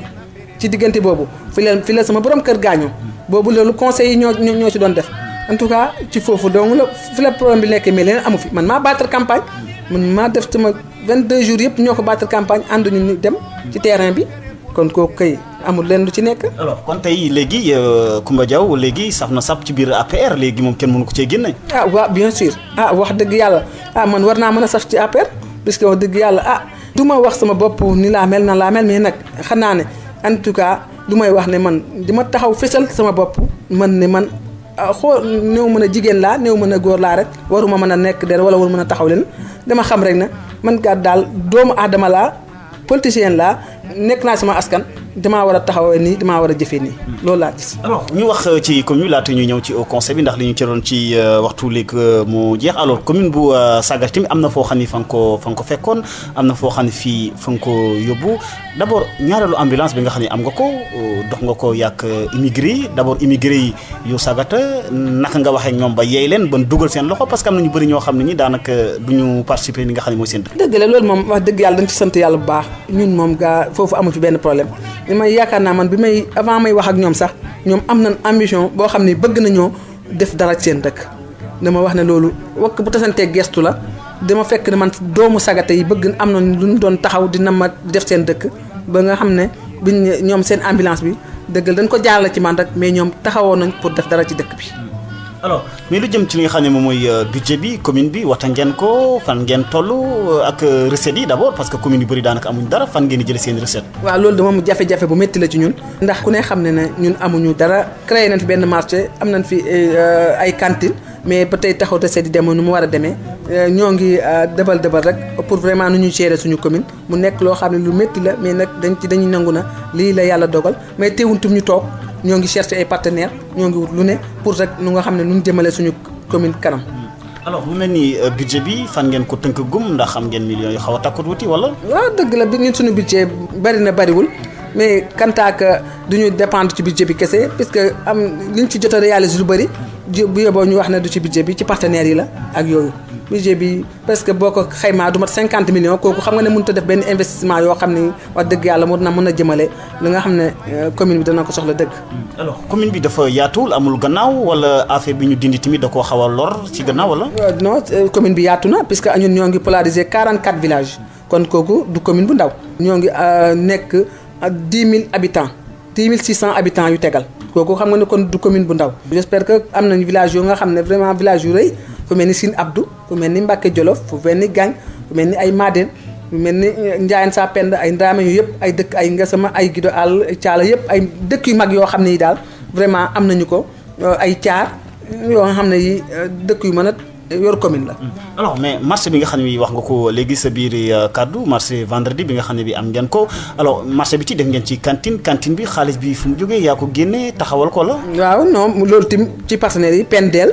ci diggante boobu fi la sama borom kër gaañu boobu loolu conseil yi ñoo ci doon def en tout cas ci foofu donc la fi la problème bi nekkee mais leneen amu fi man maa battre campagne man maa def sama 22 jours yëpp ñoo ko battre campagne ànd ñu dem ci terrain bi kon kooku kay amul leen lu ci nekk. alors kon tey léegi Coumba Diaw léegi saf na sap ci biir APR léegi moom kenn mënu ko cee génne. ah waaw bien sûr wax dëgg yàlla man war naa mën a saf ci APR puisque wax dëgg yàlla du ma wax sama bopp ni laa mel na laa mel mais nag xam naa ne en tout cas du may wax ne man dima taxaw fésal sama bopp man ne man néew mën a jigéen laa néew mën a góor laa rek waruma mën a nekk der wala waru mën a taxaw leen dama xam rek na man kat daal doomu aadama laa politicien laa nekk naa sama askan damaa war a taxawee nii damaa war a jëfee nii loolu laa gis. alors ñu wax ci commune laata ñuy ñëw ci au conseil bi ndax li ñu ci doon ci waxtu léegi mu jeex alors commune bu Sagata tamit am na foo xam ni fa nga ko fekkoon am na foo xam ne fii fa nga ko yóbbu d' abord ñaareelu ambulance bi nga xam ne am nga ko dox nga ko yàq immigré yi d' abord immigré yi yu Sagata naka nga waxee ñoom ba yeey leen ba dugal seen loxo parce que am na ñu bëri ñoo xam ne ñi daanaka du ñu participer ni nga xam ne mooy seen dëkk. dëgg la loolu moom wax dëgg yàlla dañ ci sant yàlla bu baax ñun moom gaa foofu amu ci benn problème li may yaakaar naa man bi may avant may wax ak ñoom sax ñoom am nañ ambition boo xam ne bëgg nañoo def dara ci seen dëkk dama wax ne loolu wakk bu tasantee gestu la dama fekk ne man doomu Sagata yi bëgg am na lu ñu doon taxaw di ma def seen dëkk ba nga xam ne biñ ñoom seen ambulance bi dëggal dañ ko jaarale ci man rek mais ñoom taxawoon nañ pour def dara ci dëkk bi. alors mais lu jëm ci li nga xam ne moom mooy budget bi commune bi wata ngeen ko fan ngeen toll ak recettes yi d' abord parce que commune yu bëri daanaka amuñ dara fan ngeen di jëlee seen recette. waaw loolu de moom jafe-jafe bu métti la ci ñun. ndax ku ne xam ne ne ñun amuñu dara créé nañ fi benn marché am nañ fi ay cantine mais ba tey taxaw recettes yi demoon nu mu war a demee ñoo ngi dëbal rek pour vraiment nu ñuy gérer suñu commune mu nekk loo xam ne lu métti la mais nag dañuy nangu na lii la yàlla dogal mais teewuntum ñu toog. ñoo ngi chercher ay partenaires ñoo ngi wut lu ne pour rek nu nga xam ne nu ñu jëmale suñu commune kanam. alors mu mel ni budget bi fan ngeen ko tënk gum ndax xam ngeen millions yu xaw a takku tuuti wala. waaw dëgg la bi ñun suñu budget bari na bariwul mais kantaaka du ñu dépendre ci budget bi kese puisque am liñ ci jot a réaliser lu bari bu yóbboo ñu wax ne du ci budget bi ci partenaires yi la ak yooyu. budget bi parce que boo ko xaymaa du mat 50 millions kooku xam nga ne mënut a def benn investissement yoo xam ne wax dëgg yàlla mën a jëmale li nga xam ne commune bi dana ko soxla dëgg. alors commune bi dafa yaatuwul amul gannaaw wala affaire bi ñu dindi tamit da koo xaw a lor ci gannaaw wala. non commune bi yaatu na puisque ñun ñoo ngi polariser 44 villages kon kooku du commune bu ndaw. ñoo ngi nekk 10 000 habitants 10 600 habitants yu tegal kooku xam nga ne kon du commune bu ndaw. j'espère que am nañu village yoo nga xam ne vraiment village yu rëy. fu mel ni Sine Abdou fu mel ni Mbacke Jolof fu mel ni Gagne fu mel ni ay Madène fu mel ni Ndiayène Sa Penda ay Ndame yu yëpp ay dëkk ay Ngasama ay Gido Àll Caala yëpp ay dëkk yu mag yoo xam ne yi daal vraiment am nañu ko ay caar yoo xam ne yi dëkk yu mën a yor commune la. alors mais marché bi nga xam ne wax nga ko léegi sa biir kaddu marché vendredi bi nga xam ne bi am ngeen ko alors marché bi ci def ngeen ci cantine bi xaalis bi fu mu jógee yaa ko génnee taxawal ko la. waaw non loolu tim ci partenaires yi Pendel.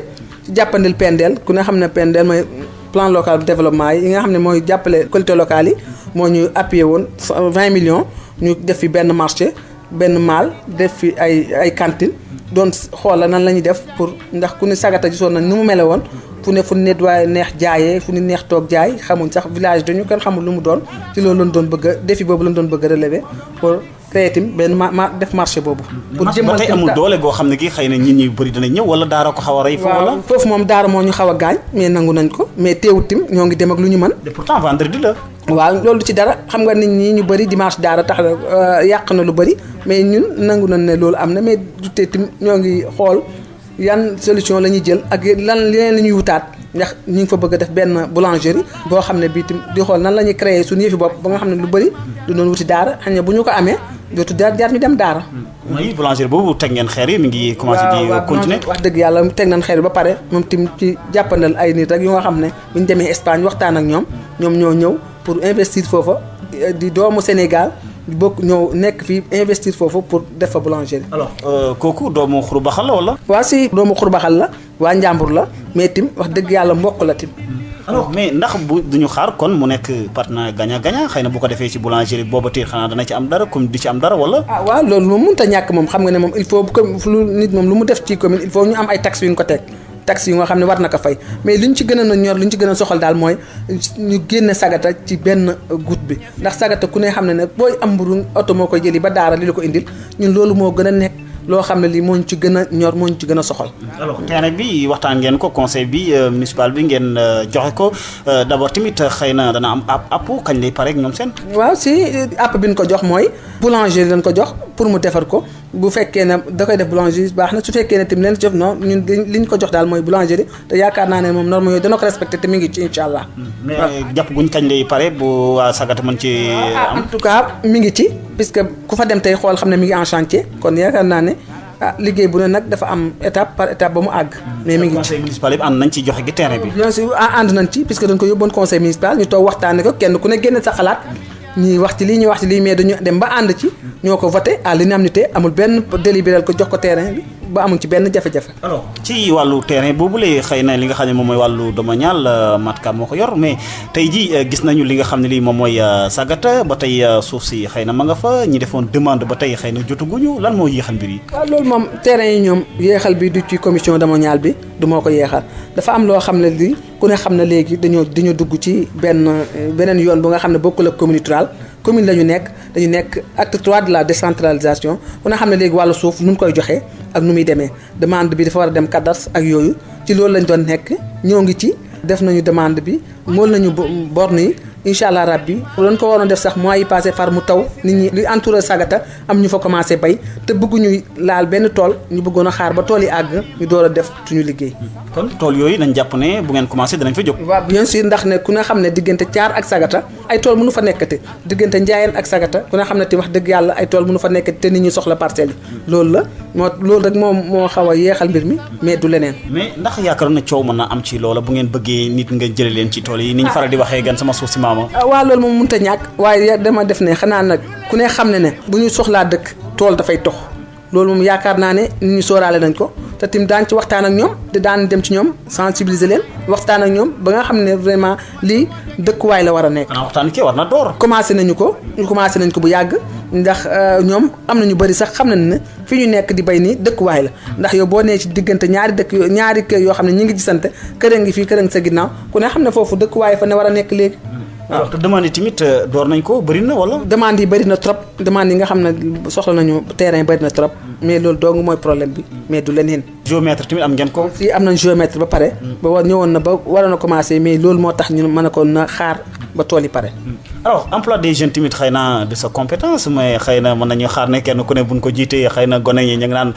jàppandil Pendel ku ne xam ne Pendel mooy plan local de développement yi nga xam ne mooy jàppale collectivités locales yi moo ñu appuyé woon 20 millions ñu def fi benn marché benn maal def fi ay cantine doon xoola nan la ñuy def pour ndax ku ne Sagata gisoon nañ ni mu mele woon fu ne waaye neex jaayee fu ne neex toog jaay xamuñ sax village dañu kenn xamul lu mu doon ci loolu lañ doon bëgg a défi boobu lañ doon bëgg a relever pour créer tamit benn def marché boobu. pour jëmmal tey amul doole goo xam ne gi xëy na nit ñi bëri danañ ñëw wala daara ko xaw a rey. waaw foofu moom daara moo ñu xaw a gaañ mais nangu nañ ko mais teewut tim ñoo ngi dem ak lu ñu mën. et pourtant vendredi la. waaw loolu ci dara xam nga nit ñi ñu bëri dimanche daara tax na yàq na lu bëri mais ñun nangu nañ ne loolu am na mais du tee tim ñoo ngi xool yan solution la ñuy jël ak leneen la ñuy wutaat ndax ñu ngi fa bëgg a def benn boulangerie boo xam ne bii tim di xool nan la ñuy créer suñu yëfi bopp ba nga xam ne lu bëri du doon wuti daara xëy na bu ñu ko amee dootu jaar ñu dem daara. mooy boulangerie boobu teg ngeen xeer yi mi ngi commencé di continuer. wax dëgg yàlla teg nañ xeer yi ba pare moom tim ci jàppandal ay nit rek yu nga xam ne bu ñu demee Espagne waxtaan ak ñoom ñoo ñëw pour investir foofa di doomu Sénégal bokk ñëw nekk fii investir foofu pour def fa boulangerie. alors kooku doomu Xurbaxal la wala. waa si doomu Xurbaxal la waa Njàmbur la mais tim wax dëgg yàlla mbokk la tim. alors mais ndax bu duñu xaar kon mu nekk partenaire gagnant-gagnant xëy na bu ko defee ci boulangerie booba tiir xanaa dana ci am dara comme di ci am dara wala. waaw loolu moom mënut a ñàkk moom xam nga ne moom il faut lu nit moom lu mu def ci commune il faut ñu am ay taxes yu ñu ko teg taxes yi nga xam ne war na ko fay mais li ñu ci gën a ñor li ñu ci gën a soxal daal mooy ñu génne sagata ci benn goutte bi ndax sagata ku ne xam ne booy am mburu oto moo koy jëli ba daara li la ko indil ñun loolu moo gën a nekk loo xam ne lii moo ñu ci gën a ñor moo ñu ci gën a soxal. alors terrain bi waxtaan ngeen ko conseil bi municipal bi ngeen joxe ko d'abord tamit xëy na dana am app kañ lay pare ak ñoom seen. waaw si app bi ñu ko jox mooy boulanger lañ ko jox pour mu defar ko bu fekkee ne da koy def boulangerie baax na su fekkee ne tamit leen jox non ñun li ñu ko jox daal mooy boulangerie te yaakaar naa ne moom norme yooyu dana ko respecté te mi ngi ci incha allah. mais jàpp guñ kañ lay pare bu waa Sagata mën ci am. en tout cas mi ngi ci puisque ku fa dem tey xool xam ne mi ngi en chantier kon yaakaar naa ne liggéey bu ne nag dafa am étape par étape ba mu àgg. mais mi ngi ci conseil municipal bi ànd nañ ci joxe gi terrain bi. bien sûr ànd nañ ci puisque dañ ko yóbboon conseil municipal ñu toog waxtaanee ko kenn ku ne génne sa xalaat. ñii wax ci lii ñuy wax ci lii mais dañu dem ba ànd ci ñoo ko voté à l'unanimité amul benn délibéré ko jox ko terrain bi ba amuñ ci benn jafe-jafe. alors ci wàllu terrain boobu lay xëy na li nga xam ne moom mooy wàllu domanial Matka moo ko yor mais tey jii gis nañu li nga xam ne lii moom mooy Sagata ba tey suuf si xëy na ma nga fa ñi defoon demande ba tey xëy na jotaguñu lan moo yéexal mbir yi. waaw loolu moom terrain yi ñoom yéexal bi du ci commission domaniale bi du moo ko yéexal dafa am loo xam ne lii ku ne xam ne léegi dañoo dugg ci beneen yoon bu nga xam ne bokkul ak commune rurale commune la ñu nekk dañu nekk acte 3 de la décentralisation ku ne xam ne léegi wàllu suuf nu mu koy joxee ak nu muy demee demande bi dafa war a dem cadastre ak yooyu ci loolu lañ doon nekk ñoo ngi ci def nañu demande bi mool nañu borne yi incha allah rabbi doon ko waroon def sax mois yi passé far mu taw nit ñi li entouré Sagata am ñu fa commencé bay te bëgguñu laal benn tool ñu bëggoon a xaar ba tool yi àgg ñu door a def suñu liggéey. kon tool yooyu nañ jàpp ne bu ngeen commencé danañ fa jóg. waaw bien sûr ndax ne ku ne xam ne diggante Thiar ak Sagata ay tool mënu fa nekkati diggante Ndiayène ak Sagata ku ne xam ne te wax dëgg yàlla ay tool mënu fa nekkati te nit ñi soxla parcelles yi loolu la loolu rek moo xaw a yeexal mbir mi mais du leneen. mais ndax yaakaar na coow mën na am ci loola bu ngeen bëggee nit nga jëlee leen ci tool yi ni ñu faral di waxee gan sama suuf si maama. waaw loolu moom mënut a ñàkk waaye dama def ne xanaa nag ku ne xam ne bu ñu soxlaa dëkk tool dafay tox loolu moom yaakaar naa ne nit ñi sóoraale nañ ko te tim daan ci waxtaan ak ñoom te daan dem ci ñoom sensibiliser leen waxtaan ak ñoom ba nga xam ne vraiment lii dëkkuwaay la war a nekk. waxtaan ki war na door. commencé nañ ko bu yàgg ndax ñoom am na ñu bëri sax xam nañ ne fi ñu nekk di bay nii dëkkuwaay la ndax yow boo nee ci diggante ñaari kër yoo xam ne ñi ngi gisante kër a ngi fii kër a ngi sa ginnaaw ku ne xam ne foofu dëkkuwaay fa ne war a nekk léegi. waaw te demande yi tamit door nañ ko bëri na wala. demande yi bëri na trop demande yi nga xam ne soxla nañu terrain bëri na trop mais loolu dong mooy problème bi mais du leneen. géomètre tamit am ngeen ko. fii am nañ géomètre ba pare. ba ñëwoon na ba waroon a commencé mais loolu moo tax ñu mën a ko na xaar ba tool yi pare. alors emploi des jeunes tamit xëy na de sa compétence mais xëy na mën nañu xaar ne kenn ku ne buñ ko jiitee xëy na gone yi ñu ngi naan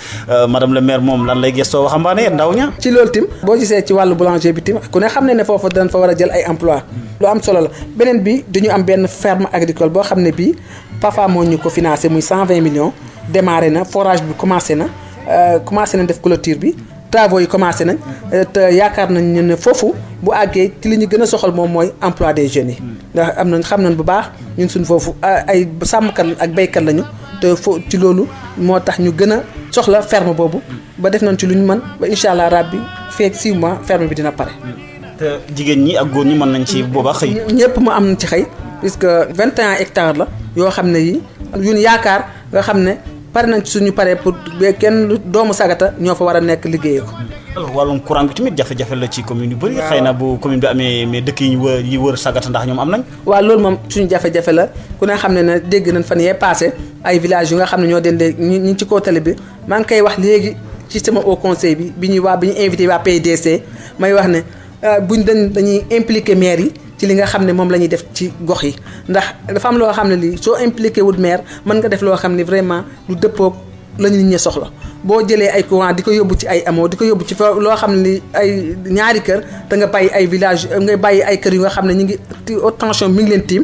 madame le maire moom lan lay gëstoo waxambaane ndaw ña. ci loolu tim boo gisee ci wàllu boulanger bi tim ku ne xam ne foofu dañ fa war a jël ay emploi lu am solo la beneen bi dañu am benn ferme agricole boo xam ne bii PAFA moo ñu ko financé muy 120 millions démarré na forage bi commencé na def clôture bi travaux yi commencé nañ te yaakaar nañ ne foofu bu àggee ci li ñu gën a soxal moom mooy emploi des jeunes yi ndax xam nañ bu baax ñun suñ foofu ay sàmmkat ak béykat lañu te ci loolu moo tax ñu gën a soxla ferme boobu ba def nañ ci lu ñu mën ba incha allah rabbi feek 6 mois ferme bi dina pare. te jigéen ñi ak góor ñi mën nañ ci boobaa xëy. ñëpp mu am ci xëy puisque 21 hectares la yoo xam ne yi ñun yaakaar nga xam ne pare nañ ci suñu paree pour kenn doomu Sagata ñoo fa war a nekk liggéeyee ko. alors wàllum courant bi tamit jafe-jafe la ci commune yu bëri. xëy na bu commune bi amee mais dëkk yi wër Sagata ndax ñoom am nañ. waaw loolu moom suñu jafe-jafe la ku ne xam ne dégg nañ fan yee passé ay villages yu nga xam ne ñoo dendee ñu ngi ci kaw tali bi maa ngi koy wax léegi ci sama au conseil bi ñu invité waa PDC may wax ne dañuy impliqué maire yi ci li nga xam ne moom la ñuy def ci gox yi ndax dafa am loo xam ne lii soo impliqué wut maire mën nga def loo xam ne vraiment lu dëppoog la ñu nit ñi soxla boo jëlee ay courant di ko yóbbu ci ay amoo di ko yóbbu ci fa loo xam ne ay ñaari kër te nga bàyyi ay village nga bàyyi ay kër yu nga xam ne ñu ngi haute tension mi ngi leen tiim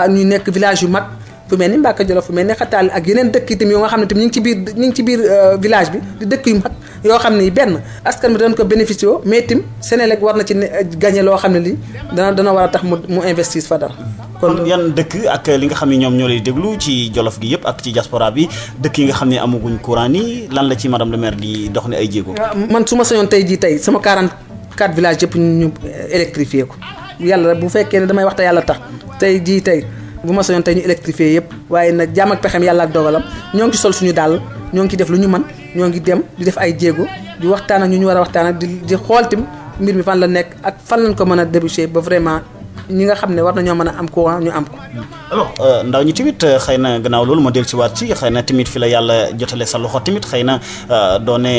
ñu nekk village yu mag fu mel ni Mbacke Jolof fu mel ni Xataal ak yeneen dëkk itam yoo nga xam ne tamit ñu ngi ci biir village bi di dëkk yu mag yoo xam ne benn askan bi dañ ko bénéficié woo mais itam Sénélec war na ci gagné loo xam ne lii dana war a tax mu investir fa dara. kon yan dëkk ak li nga xam ne ñoom ñoo lay déglu ci Jolof gi yëpp ak ci diaspora bi dëkk yi nga xam ne amaguñ courant nii lan la ci madame le maire di dox ne ay jéego. man su ma sañoon tey sama 4 villages yëpp ñu électrifié ko yàlla bu fekkee ne damay wax te yàlla tax tey jii tey bu ma soñoon tey ñu électrifié yëpp waaye nag jàmm ak pexem yàlla ak dogalam ñoo ngi ci sol suñu dàll ñoo ngi ci def lu ñu mën ñoo ngi dem di def ay jéego di waxtaan ak ñu war a waxtaan ak di xool tim mbir mi fan la nekk ak fan lañ ko mën a déboucher ba vraiment ñi nga xam ne war nañoo mën a am courant ñu am ko. alors ndaw ñi tamit xëy na gannaaw loolu ma dellu si waat ci xëy na tamit fi la yàlla jotale sa loxo tamit xëy na doone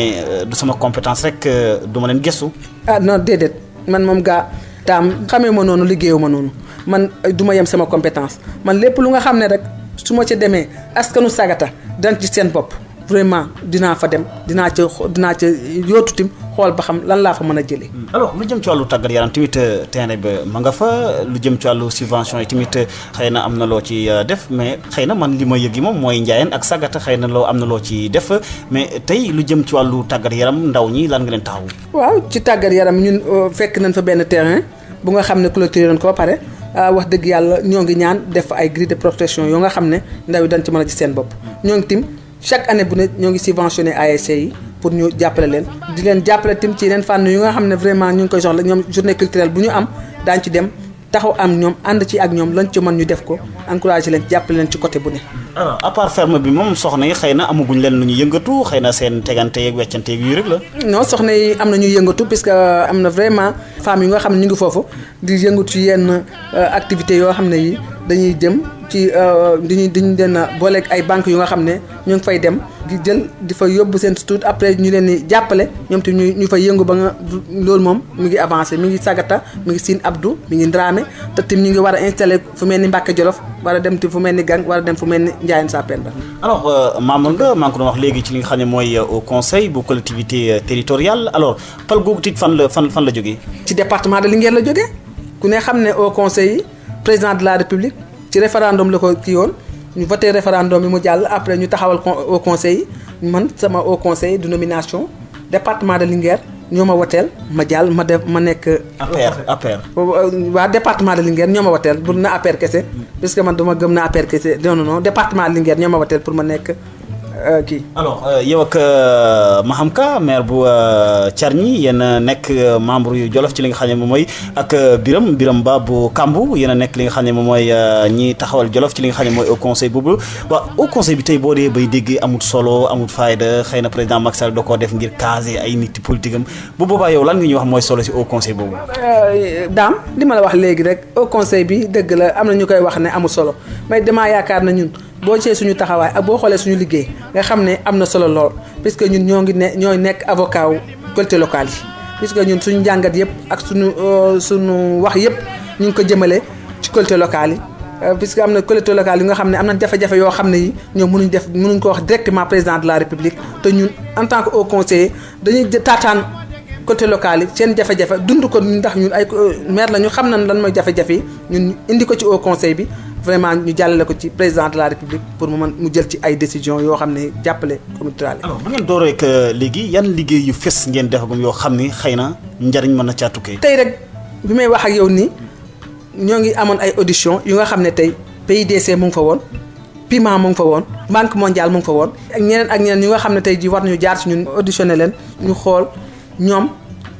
du sama compétence rek du ma leen gëstu. ah non déedéet man moom gaa taam xamee ma noonu liggéeyu ma noonu man du ma yem sama compétence man lépp lu nga xam ne rek su ma ca demee askanu Sagata dañ ci seen bopp vraiment dinaa fa dem dinaa ca yootu tim xool ba xam lan laa fa mën a jëlee. alors lu jëm ci wàllu tàggat yaram tamit terrain ba ma nga fa lu jëm ci wàllu subvention yi tamit xëy na am na loo ci def mais xëy na man li ma yëg yi moom mooy Njaayeen ak Sagata xëy na loo am na loo ci def mais tey lu jëm ci wàllu tàggat yaram ndaw ñi lan nga leen taxawu. waaw ci tàggat yaram ñun fekk nañ fa benn terrain bu nga xam ne clôturé nañ ko ba pare wax dëgg yàlla ñoo ngi ñaan def ay grille de protection yoo nga xam ne ndaw yi dañ ci mën a ci seen bopp ñoo ngi tim chaque année bu ne ñoo ngi subventionné ASC yi pour ñu jàppale leen di leen jàppale tim ci yeneen fànn yu nga xam ne vraiment ñu ngi koy soxla ñoom journée culturelle bu ñu am daañu ci dem taxaw am ñoom ànd ci ak ñoom lañ ci mën ñu def ko encouragé leen jàppale leen ci côté bu ne. alors à part ferme bi moom soxna yi xëy na amaguñ leen lu ñu yëngatu xëy na seen tegante yeeg weccante yeeg yu rek la. non soxna yi am na ñuy yëngatu puisque am na vraiment femmes yu nga xam ne ñu ngi foofu di yëngatu ci yenn activités yoo xam ne yi dañuy jëm ci diñu leen booleeg ay banques yu nga xam ne ñu ngi fay dem di jël di fa yóbbu seen tuut après ñu leen di jàppale ñoom te ñu fay yëngu ba nga loolu moom mi ngi avancé mi ngi Sagata mi ngi Sine Abdou mi ngi Ndramé te tim ñu ngi war a installé fu mel ni Mbacke Jolof war a dem ti fu mel ni Gang war a dem fu mel ni Ndiayène Sapenda. alors Mamour nga maa ngi ko doon wax léegi ci li nga xam ne mooy au conseil bu collectivité territoriale alors fal googu tit fan la jógee. ci département de Linguère la jógee ku ne xam ne au conseil président de la république ci référendum la ko kii woon ñu voté référendum bi mu jàll après ñu taxawal au conseil man sama au conseil de nomination département de Linguère ñoo ma woteel ma jàll ma nekk. APR. waa département de Linguère ñoo ma woteel bu na APR kese puisque man dama gëm na APR kese non département de Linguère ñoo ma woteel pour ma nekk kii. alors yow ak Maham Ka maire bu Thiargny yéen a nekk membre yu Jolof ci li nga xam ne moom mooy ak Biram Ba bu Kambu yéen a nekk li nga xam ne moom mooy ñi taxawal Jolof ci li nga xam ne mooy au conseil boobu waaw au conseil bi tey boo dee bay dégg amul solo amul fayda xëy na président Macky Sall da koo def ngir caser ay nit politique am bu boobaa yow lan nga ñuy wax mooy solo si au conseil boobu. daam li ma la wax léegi rek au conseil bi dëgg la am na ñu koy wax ne amul solo mais damaa yaakaar na ñun. boo cee suñu taxawaay ak boo xoolee suñu liggéey nga xam ne am na solo lool puisque ñun ñooy nekk avocat wu collectivités locales yi puisque ñun suñu njàngat yëpp ak suñu wax yëpp ñu ngi ko jëmale ci collectivités locales yi puisque am na collectivités locales yi nga xam ne am na jafe-jafe yoo xam ne yi ñoom mënuñ ko wax directement président de la république te ñun en tant que haut conseiller dañuy taataan collectivités locales yi seen jafe-jafe dund ko ndax ñun ay maire la ñu xam nañ lan mooy jafe-jafe yi ñun indi ko ci haut conseil bi vraiment ñu jàllale ko ci président de la république pour mu jël ci ay décisions yoo xam ne jàppale communauté rurale. alors bu ngeen dooree que léegi yan liggéey yu fës ngeen defagum yoo xam ni xëy na njariñ mën na caa tukkee. tey rek bi may wax ak yow nii ñoo ngi amoon ay audition yu nga xam ne tey PIDC mu ngi fa woon PIMA mu ngi fa woon Banque mondiale mu ngi fa woon ak ñeneen ñu nga xam ne tey jii war nañu jaar ci ñun auditionné leen ñu xool ñoom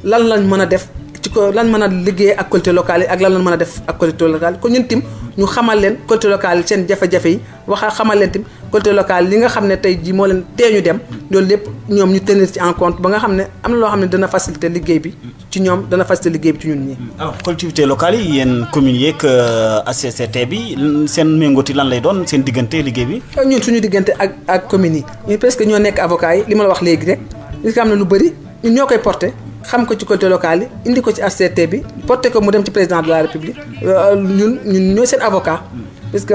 lan lañ mën a def ci ko lan mën a liggéey ak collectivités locales yi ak lan lañ mën a def ak collectivités locales yi kon ñun tim ñu xamal leen collectivités locales yi seen jafe-jafe yi xamal leen tim collectivités locales li nga xam ne tey jii moo leen tee ñu dem loolu lépp ñoom ñu tenir ci en compte ba nga xam ne am na loo xam ne dana faciliter liggéey bi ci ñoom dana faciliter liggéey bi ci ñun ñii. alors collectivités locales yi yéen communes yeeg HCCT bi seen méngooti lan lay doon seen diggante liggéey bi. ñun suñu diggante ak communes yi ñun presque ñoo nekk avocats yi li ma la wax léegi rek li nga xam ne lu bëri ñun ñoo koy porté xam ko ci collectivités locales yi indi ko ci HCCT bi porté ko mu dem ci président de la république ñun ñooy seen avocat parce que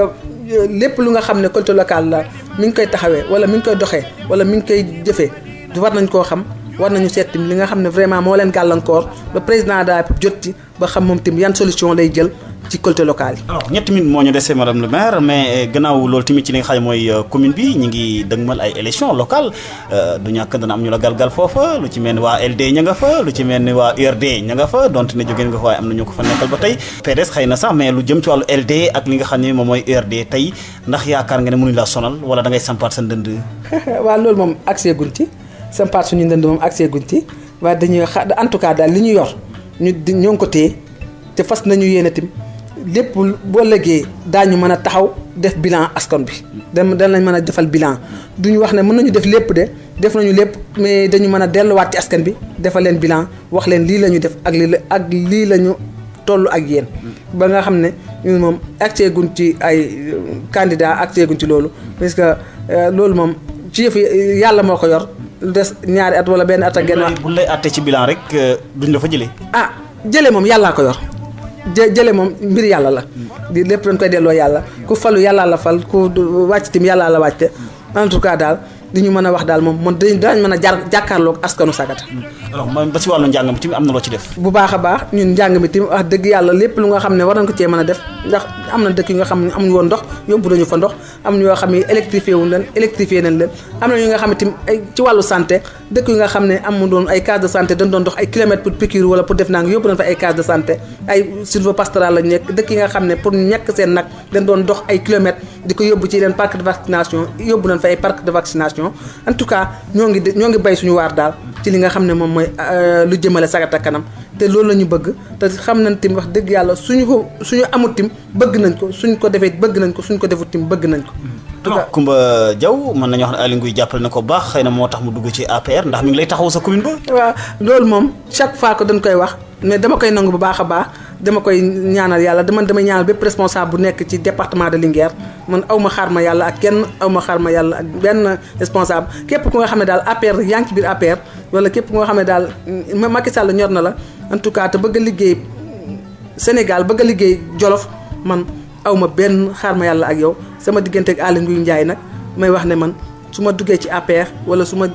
lépp lu nga xam ne collectivité locale la mi ngi koy taxawee wala mi ngi koy doxee wala mi ngi koy jëfee war nañ koo xam war nañu seet li nga xam ne vraiment moo leen gàllankoor ba président de la république jot ci ba xam moom tamit yan solution lay jël ci collectivité locale yi. alors ñetti minutes moo ñu dese madame le maire mais gannaaw loolu tamit ci li nga xam ne mooy commune bi ñu ngi dëgmal ay élections locales du ñàkk dana am ñu la galgal foofa lu ci mel ni waa LD ña nga fa lu ci mel ni waa URD ña nga fa donte ne jógeen nga fa waaye am na ñu ko fa nekkal ba tey PDS xëy na sax mais lu jëm ci wàllu LD ak li nga xam ne moom mooy URD tey ndax yaakaar nga ne mënuñ laa sonal wala da ngay sampaat sa ndënd. waaw loolu moom accès guñ ci sampaat suñu ndënd moom accès guñ ci waaye dañuy en tout cas daal li ñu yor ñoo ngi ko téye te fas nañu yéene tim lépp boo légee daañu mën a taxaw def bilan askan bi danañ mën a defal bilan duñu wax ne mën nañu def lépp de def nañu lépp mais dañu mën a delluwaat ci askan bi defal leen bilan wax leen lii la ñu def ak lii la ñu toll ak yéen ba nga xam ne ñun moom accès guñ ci ay candidat accès guñ ci loolu parce que loolu moom ci yëf yàlla moo ko yor lu des ñaari at wala benn at ak genn wax bu lay àttee ci bilan rek duñ la fa jëlee. jële moom yàllaa ko yor jële moom mbir yàlla la di lépp dañ koy delloo yàlla ku falu yàllaa la fal ku wàcc tim yàllaa la wàcce en tout cas daal li ñu mën a wax daal moom daañ mën a jàkkaarloog askanu Sagata. alors ba si wàllu njàng mi tamit am na loo ci def. bu baax a baax ñun njàng mi tamit wax dëgg yàlla lépp lu nga xam ne war nañ ko cee mën a def ndax am na dëkk yu nga xam ne amuñu woon ndox yóbbu nañu fa ndox am na yoo xam ne électrifié nañ leen am na yu nga xam ne tamit ay ci wàllu santé dëkk yu nga xam ne amu doon ay case de santé dañ doon dox ay kilomètres pour piqûre wala pour def naa yóbbu nañ fa ay case de santé ay sylvopastoral lañ nekk dëkk yi nga xam ne pour ñekk seen nag dañ doon dox ay kilomètres di ko yóbbu ci leen parc de vaccination yóbbu nañ fa ay parc de vaccination en tout cas ñoo ngi bay suñu waar daal ci li nga xam ne moom mooy lu jëmale Sagata kanam te loolu la ñu bëgg te xam nañ tim wax dëgg yàlla suñu amut tim bëgg nañ ko suñ ko defee bëgg nañ ko suñ ko defut tim bëgg nañ ko. Coumba Diaw mën nañu wax ne Aly Ngouille jàppale na ko baax xëy na moo tax mu dugg ci APR ndax mi ngi lay taxaw sa commune ba. waaw loolu moom chaque fois que dañ koy wax mais dama koy nangu bu baax a baax dama koy ñaanal yàlla damay ñaanal bépp responsable bu nekk ci département de Linguère man aw ma xaar ma yàlla ak kenn aw ma xaar ma yàlla ak benn responsable képp ku nga xam ne daal APR yaa ngi ci biir APR wala képp ku nga xam ne daal Macky Sall ñor na la en tout cas te bëgg a liggéey Sénégal bëgg a liggéey Jolof man aw ma benn xaar ma yàlla ak yow sama diggante ak Aly Ngouille Ndiaye nag may wax ne man su ma duggee ci APR wala su ma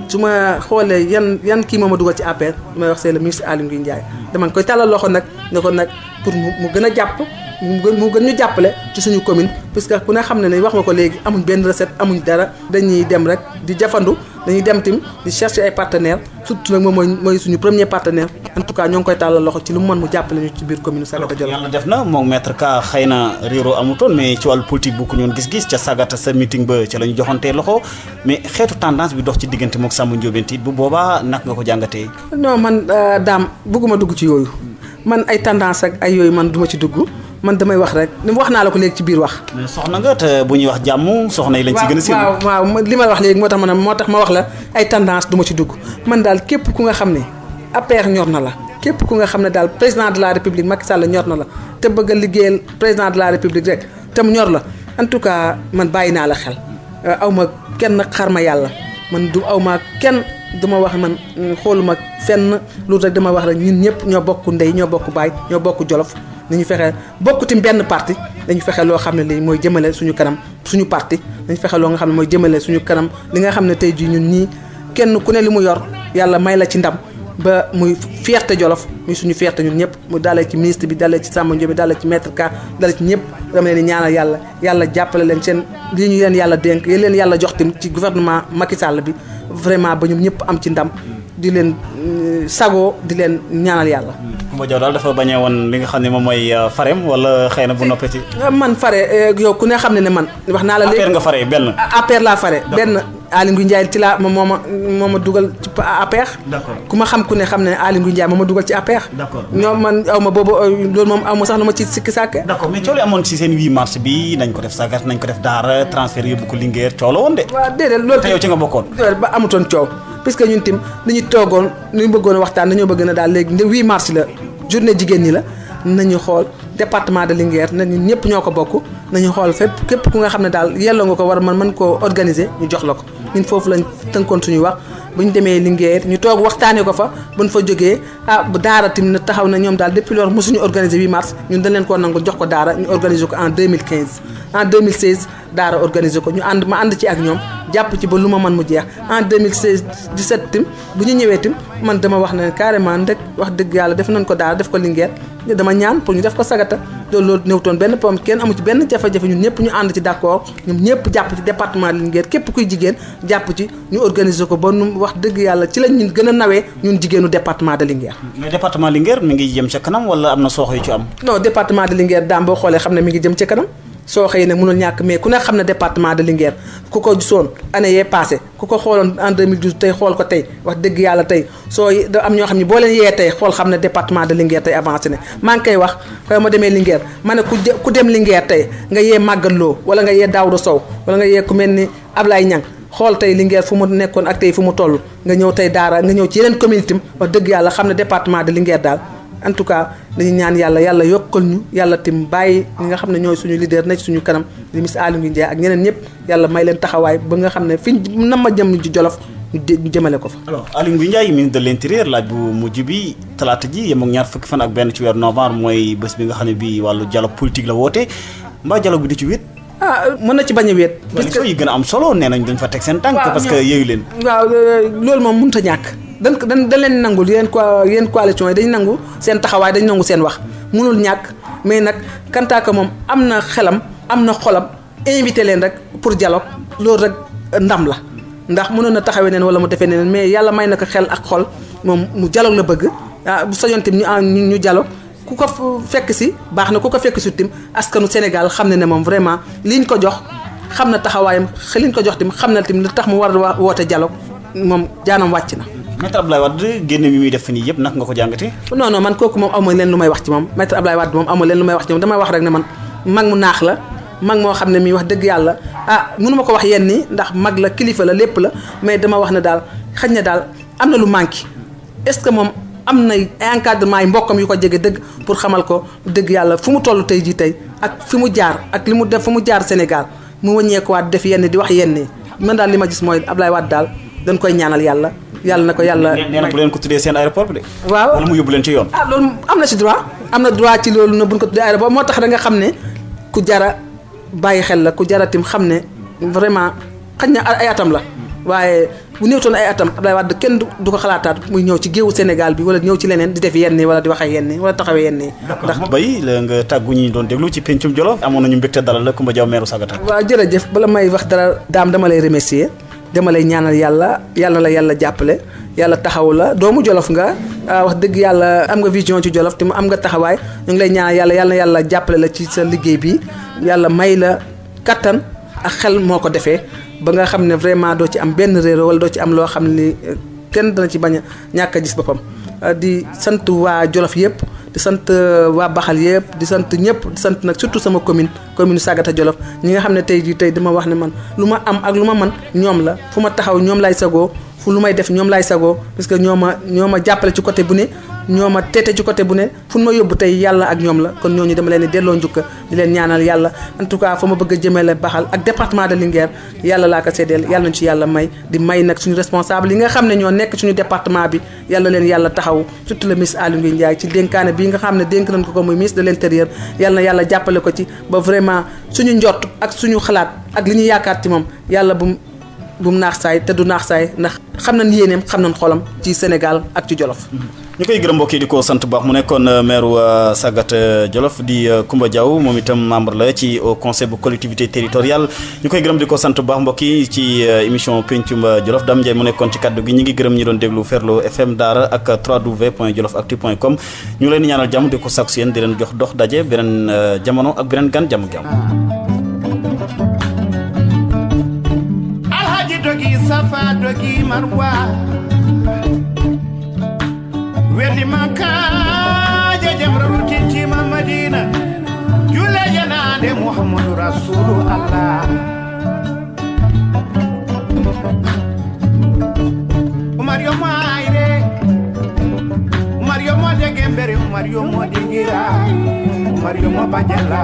xoolee yan kii moo ma dugal ci APR may wax c'est le ministre Aly Ngouille Ndiaye dama koy tàllal loxo nag ne ko nag pour mu gën a jàpp mu gën ñu jàppale ci suñu commune puisque ku ne xam ne wax nga ko léegi amuñ benn recette amuñ dara dañuy dem rek di jafandu dañuy dem tim di chercher ay partenaires surtout nag moom mooy suñu premier partenaire en tout cas ñoo ngi koy tàllal loxo ci lu mu mën mu jàppale ñu ci biir commune Sagata Jolof. yàlla def na moom maître Ka xëy na réeroo amutoon mais ci wàllu politique bu ko ñoon gis-gis ca Sagata sa meeting ba ca la ñu joxantee loxo mais xeetu tendance bi dox ci diggante mook Samba Ndiobène Tite bu boobaa nak nga ko jàngatee. non man daam bëgguma dugg ci yooyu man ay tendance ak ay yooyu man duma ci dugg man damay wax rek wax naa la ko léegi ci biir wax. mais soxna nga te bu ñuy wax jàmm soxna yi lañ ci gën a siiw. waaw li ma wax léegi moo tax ma wax la ay tendance duma ci dugg man daal képp ku nga xam ne APR ñor na la képp ku nga xam ne daal président de la république Macky Sall ñor na la te bëgg a liggéeyal président de la république rek te mu ñor la en tout cas man bàyyi naa la xel aw ma kenn xar ma yàlla man du aw ma kenn duma wax man xooluma fenn loolu rek dama wax rek ñun ñëpp ñoo bokk ndey ñoo bokk baay ñoo bokk Jolof nañu fexe bokkutim benn parti dañu fexe loo xam ne lii mooy jëmale suñu kanam suñu parti dañu fexe loo nga xam ne mooy jëmale suñu kanam li nga xam ne tey jii ñun ñii kenn ku ne li mu yor yàlla may la ci ndam ba muy fierté Jolof muy suñu fierté ñun ñëpp mu dalee ci ministre bi dalee ci Samba Ndiobène dalee ci maître Ka dalee ci ñëpp dama leen di ñaanal yàlla jàppale leen seen li ñu leen yàlla dénk yéen leen yàlla jox tim ci gouvernement Macky Sall bi vraiment ba ñoom ñëpp am ci ndam di leen sagoo di leen ñaanal yàlla. Coumba Diaw daal dafa bañee woon li nga xam ne moom mooy farem wala xëy na bu noppee ci. man fare yow ku ne xam ne man wax naa la léegi APR nga fare benn. APR laa fare benn Aly Ngouille Ndiaye ci laa moo ma dugal ci APR. d'accord ku ma xam ku ne xam ne Aly Ngouille Ndiaye moo ma dugal ci APR. d'accord ñoom man aw ma boobu loolu moom aw ma sax lu ma ci sikki sàkke. d'accord mais coow li amoon ci seen 8 mars bi nañ ko def Sagata nañ ko def Daara transfert yóbbu ko Linguère coow la woon de. waaw déedéet loolu te yow ci nga bokkoon. ba amutoon coow puisque ñun tim li ñu toogoon li ñu bëggoon waxtaan dañoo bëgg na daal léegi 8 mars la journée jigéen ñi la nañu xool département de Linguère na ñun ñëpp ñoo ko bokk nañu xool fépp képp ku nga xam ne daal yelloo nga ko war mën koo organiser ñu jox la ko ñun foofu lañ tënkoon suñuy wax bu ñu demee Linguère ñu toog waxtaanee ko fa buñ fa jógee bu Daara tim na taxaw na ñoom daal depuis loolu mosuñu organiser 8 mars ñun dañ leen koo nangul jox ko Daara ñu organiser ko en 2015 en 2016 Daara organiser ko ma ànd ci ak ñoom jàpp ci ba lu ma mën mu jeex en 2016 17 tim bu ñu ñëwee tim man dama wax ne carrément rek wax dëgg yàlla def nañ ko Daara def ko Linguère dama ñaan pour ñu def ko Sagata loolu néewtoon benn problème kenn amu ci benn jafe-jafe ñun ñëpp ñu ànd ci d'accord ñun ñëpp jàpp ci département de Linguère képp kuy jigéen jàpp ci ñu organiser ko ba nu wax dëgg yàlla ci lañ ñun gën a nawee ñun jigéenu département de Linguère. mais département Linguère mi ngi jëm ca kanam wala am na soox yu ci am. non département de Linguère daam boo xoolee xam ne mi ngi jëm ca kanam soo xëy nag mënul ñàkk mais ku ne xam ne département de Linguère ku ko gisoon année yee passé ku ko xooloon en 2012 tey xool ko tey wax dëgg yàlla tey soo da am ñoo xam ne boo leen yee tey xool xam ne département de Linguère tey avancé ne maa ngi koy wax xëy ma demee Linguère ma ne ku dem Linguère tey nga yee Magallo wala nga yee Daouda Sow wala nga yee ku mel ni Ablaye Niang xool tey Linguère fu mu nekkoon ak tey fu mu toll nga ñëw tey daara nga ñëw ci yeneen communauté wax dëgg yàlla xam ne département de Linguère daal en tout cas dañuy ñaan yàlla yokkal ñu yàlla tim bàyyi ñi nga xam ne ñooy suñu leader nekk suñu kanam di Miss Aly Ngouille Ndiaye ak ñeneen ñëpp yàlla may leen taxawaay ba nga xam ne fiñ nam ma jëm ci Jolof ñu jëmale ko fa. alors Aly Ngouille Ndiaye ministre de l'intérieur laaj bu mujj bi talaata ji yem ak ñaar fukki fan ak benn ci weeru novembre mooy bés bi nga xam ne bii wàllu dialogue politique la woote mbaa dialogue bi di ci wéet. mën na ci bañ a wéet. parce que yi gën a am solo nee nañ dañ fa teg seen tànk. parce que yeeyu leen. waaw loolu moom mënut a ñàkk. dañ leen nangul yéen coalition yi dañ nangu seen taxawaay dañ nangu seen wax mënul ñàkk mais nag kantaaka moom am na xelam am na xolam invité leen rek pour dialogue loolu rek ndam la ndax mënoon na taxawee neen wala mu defee neen mais yàlla may na ko xel ak xol moom mu dialogue la bëgg bu sañoon tim ñu dialogue ku ko fekk si baax na ku ko fekk si tim askanu Sénégal xam ne moom vraiment liñ ko jox xam na taxawaayam liñ ko jox tim xam na tim li tax mu war a woote dialogue moom jaanam wàcc na. Maître Abdoulaye Wade génne mi muy def nii yëpp naka nga ko jàngatee. non man kooku moom amoo leen lu may wax ci moom Maître Abdoulaye Wade moom amoo leen lu may wax ci moom damay wax rek ne man mag mu naax la mag moo xam ne mii wax dëgg yàlla mënu ma ko wax yenn nii ndax mag la kilifa la lépp la mais dama wax ne daal xëy na daal am na lu manqué est-ce que moom am na encadrement yi mbokkam yu ko jege dëgg pour xamal ko dëgg yàlla fu mu toll tey jii tey ak fi mu jaar ak li mu def fu mu jaar Sénégal mu wàññeekuwaat def yenn di wax yenn man daal li ma gis mooy Abdoulaye Wade daal dañ koy ñaanal yàlla na ko yàlla. nee na bu leen ko tuddee seen aéroport bi de. waaw wala mu yóbbu leen ci yoon. loolu am na ci droit am na droit ci loolu na buñ ko tuddee aéroport moo tax da nga xam ne ku jara bàyyi xel la ku jara tim xam ne vraiment xañ na ay atam la waaye bu néewtoon ay atam Abdoulaye Wade kenn du ko xalaataat muy ñëw ci géewu Sénégal bi wala ñëw ci leneen di def yenn wala di waxee yenn wala taxawee yenn ndax bay la nga tàggu ñi doon déglu ci pencum Jolof amoon nañu mbégte dalal la Coumba Diaw meeru Sagata. waaw jërëjëf bala may wax dara daam dama lay remercier dama lay ñaanal yàlla la yàlla jàppale yàlla taxaw la doomu Jolof nga wax dëgg yàlla am nga vision ci Jolof te mu am nga taxawaay ñu ngi lay ñaanal yàlla jàppale la ci sa liggéey bi yàlla may la kattan ak xel moo ko defee ba nga xam ne vraiment doo ci am benn réero wala doo ci am loo xam ne kenn dana ci bañ a ñàkk a gis boppam di sant waa Jolof yëpp di sant waa Baxal yëpp di sant ñëpp di sant nag surtout sama commune Sagata Jolof ñi nga xam ne tey jii tey dama wax ne man lu ma am ak lu ma man ñoom la fu ma taxaw ñoom lay sagoo fu lu may def ñoom lay sagoo parce que ñoo ma jàppale ci côté bu ne ñoo ma teete ci côté bu ne fu ma yóbbu tey yàlla ak ñoom la kon ñooñu dama leen di delloo njukka di leen ñaanal yàlla en tout cas fa ma bëgg a jëmale Baxal ak département de Linguère yàlla laa ko séddeel yàlla nañu ci yàlla may di may nag suñu responsable yi nga xam ne ñoo nekk suñu département bi yàlla leen yàlla taxaw surtout le ministre Aly Ngouille Ndiaye ci dénkaane bii nga xam ne dénk nañ ko muy ministre de l'intérieur yàlla na yàlla jàppale ko ci ba vraiment suñu njort ak suñu xalaat ak li ñu yaakaar ci moom yàlla bu mu naax saay te du naax saay ndax xam nañ yéeneem xam nañ xolam ci Sénégal ak ci Jolof. ñu koy gërëm mbokk yi di ko sant baax mu nekkoon maire Sagata Jolof di Coumba Diaw moom itam membre la ci au conseil bu collectivité territoriale ñu koy gërëm di ko sant baax mbokk yi ci émission pencum Jolof Dame Ndiaye mu nekkoon ci kaddu gi ñu ngi gërëm ñi doon déglu Ferlo FM Daara ak www.jolofactu.com ñu leen di ñaanal jàmm di ko sàkku si yéen di leen jox dox daje beneen jamono ak beneen gan jàmm dogi safa dogi marwa wedi maka jajam ruti tima madina jule janade muhammadu rasulullah mario maire mario mo de gembere mario mo de gira mario mo bajala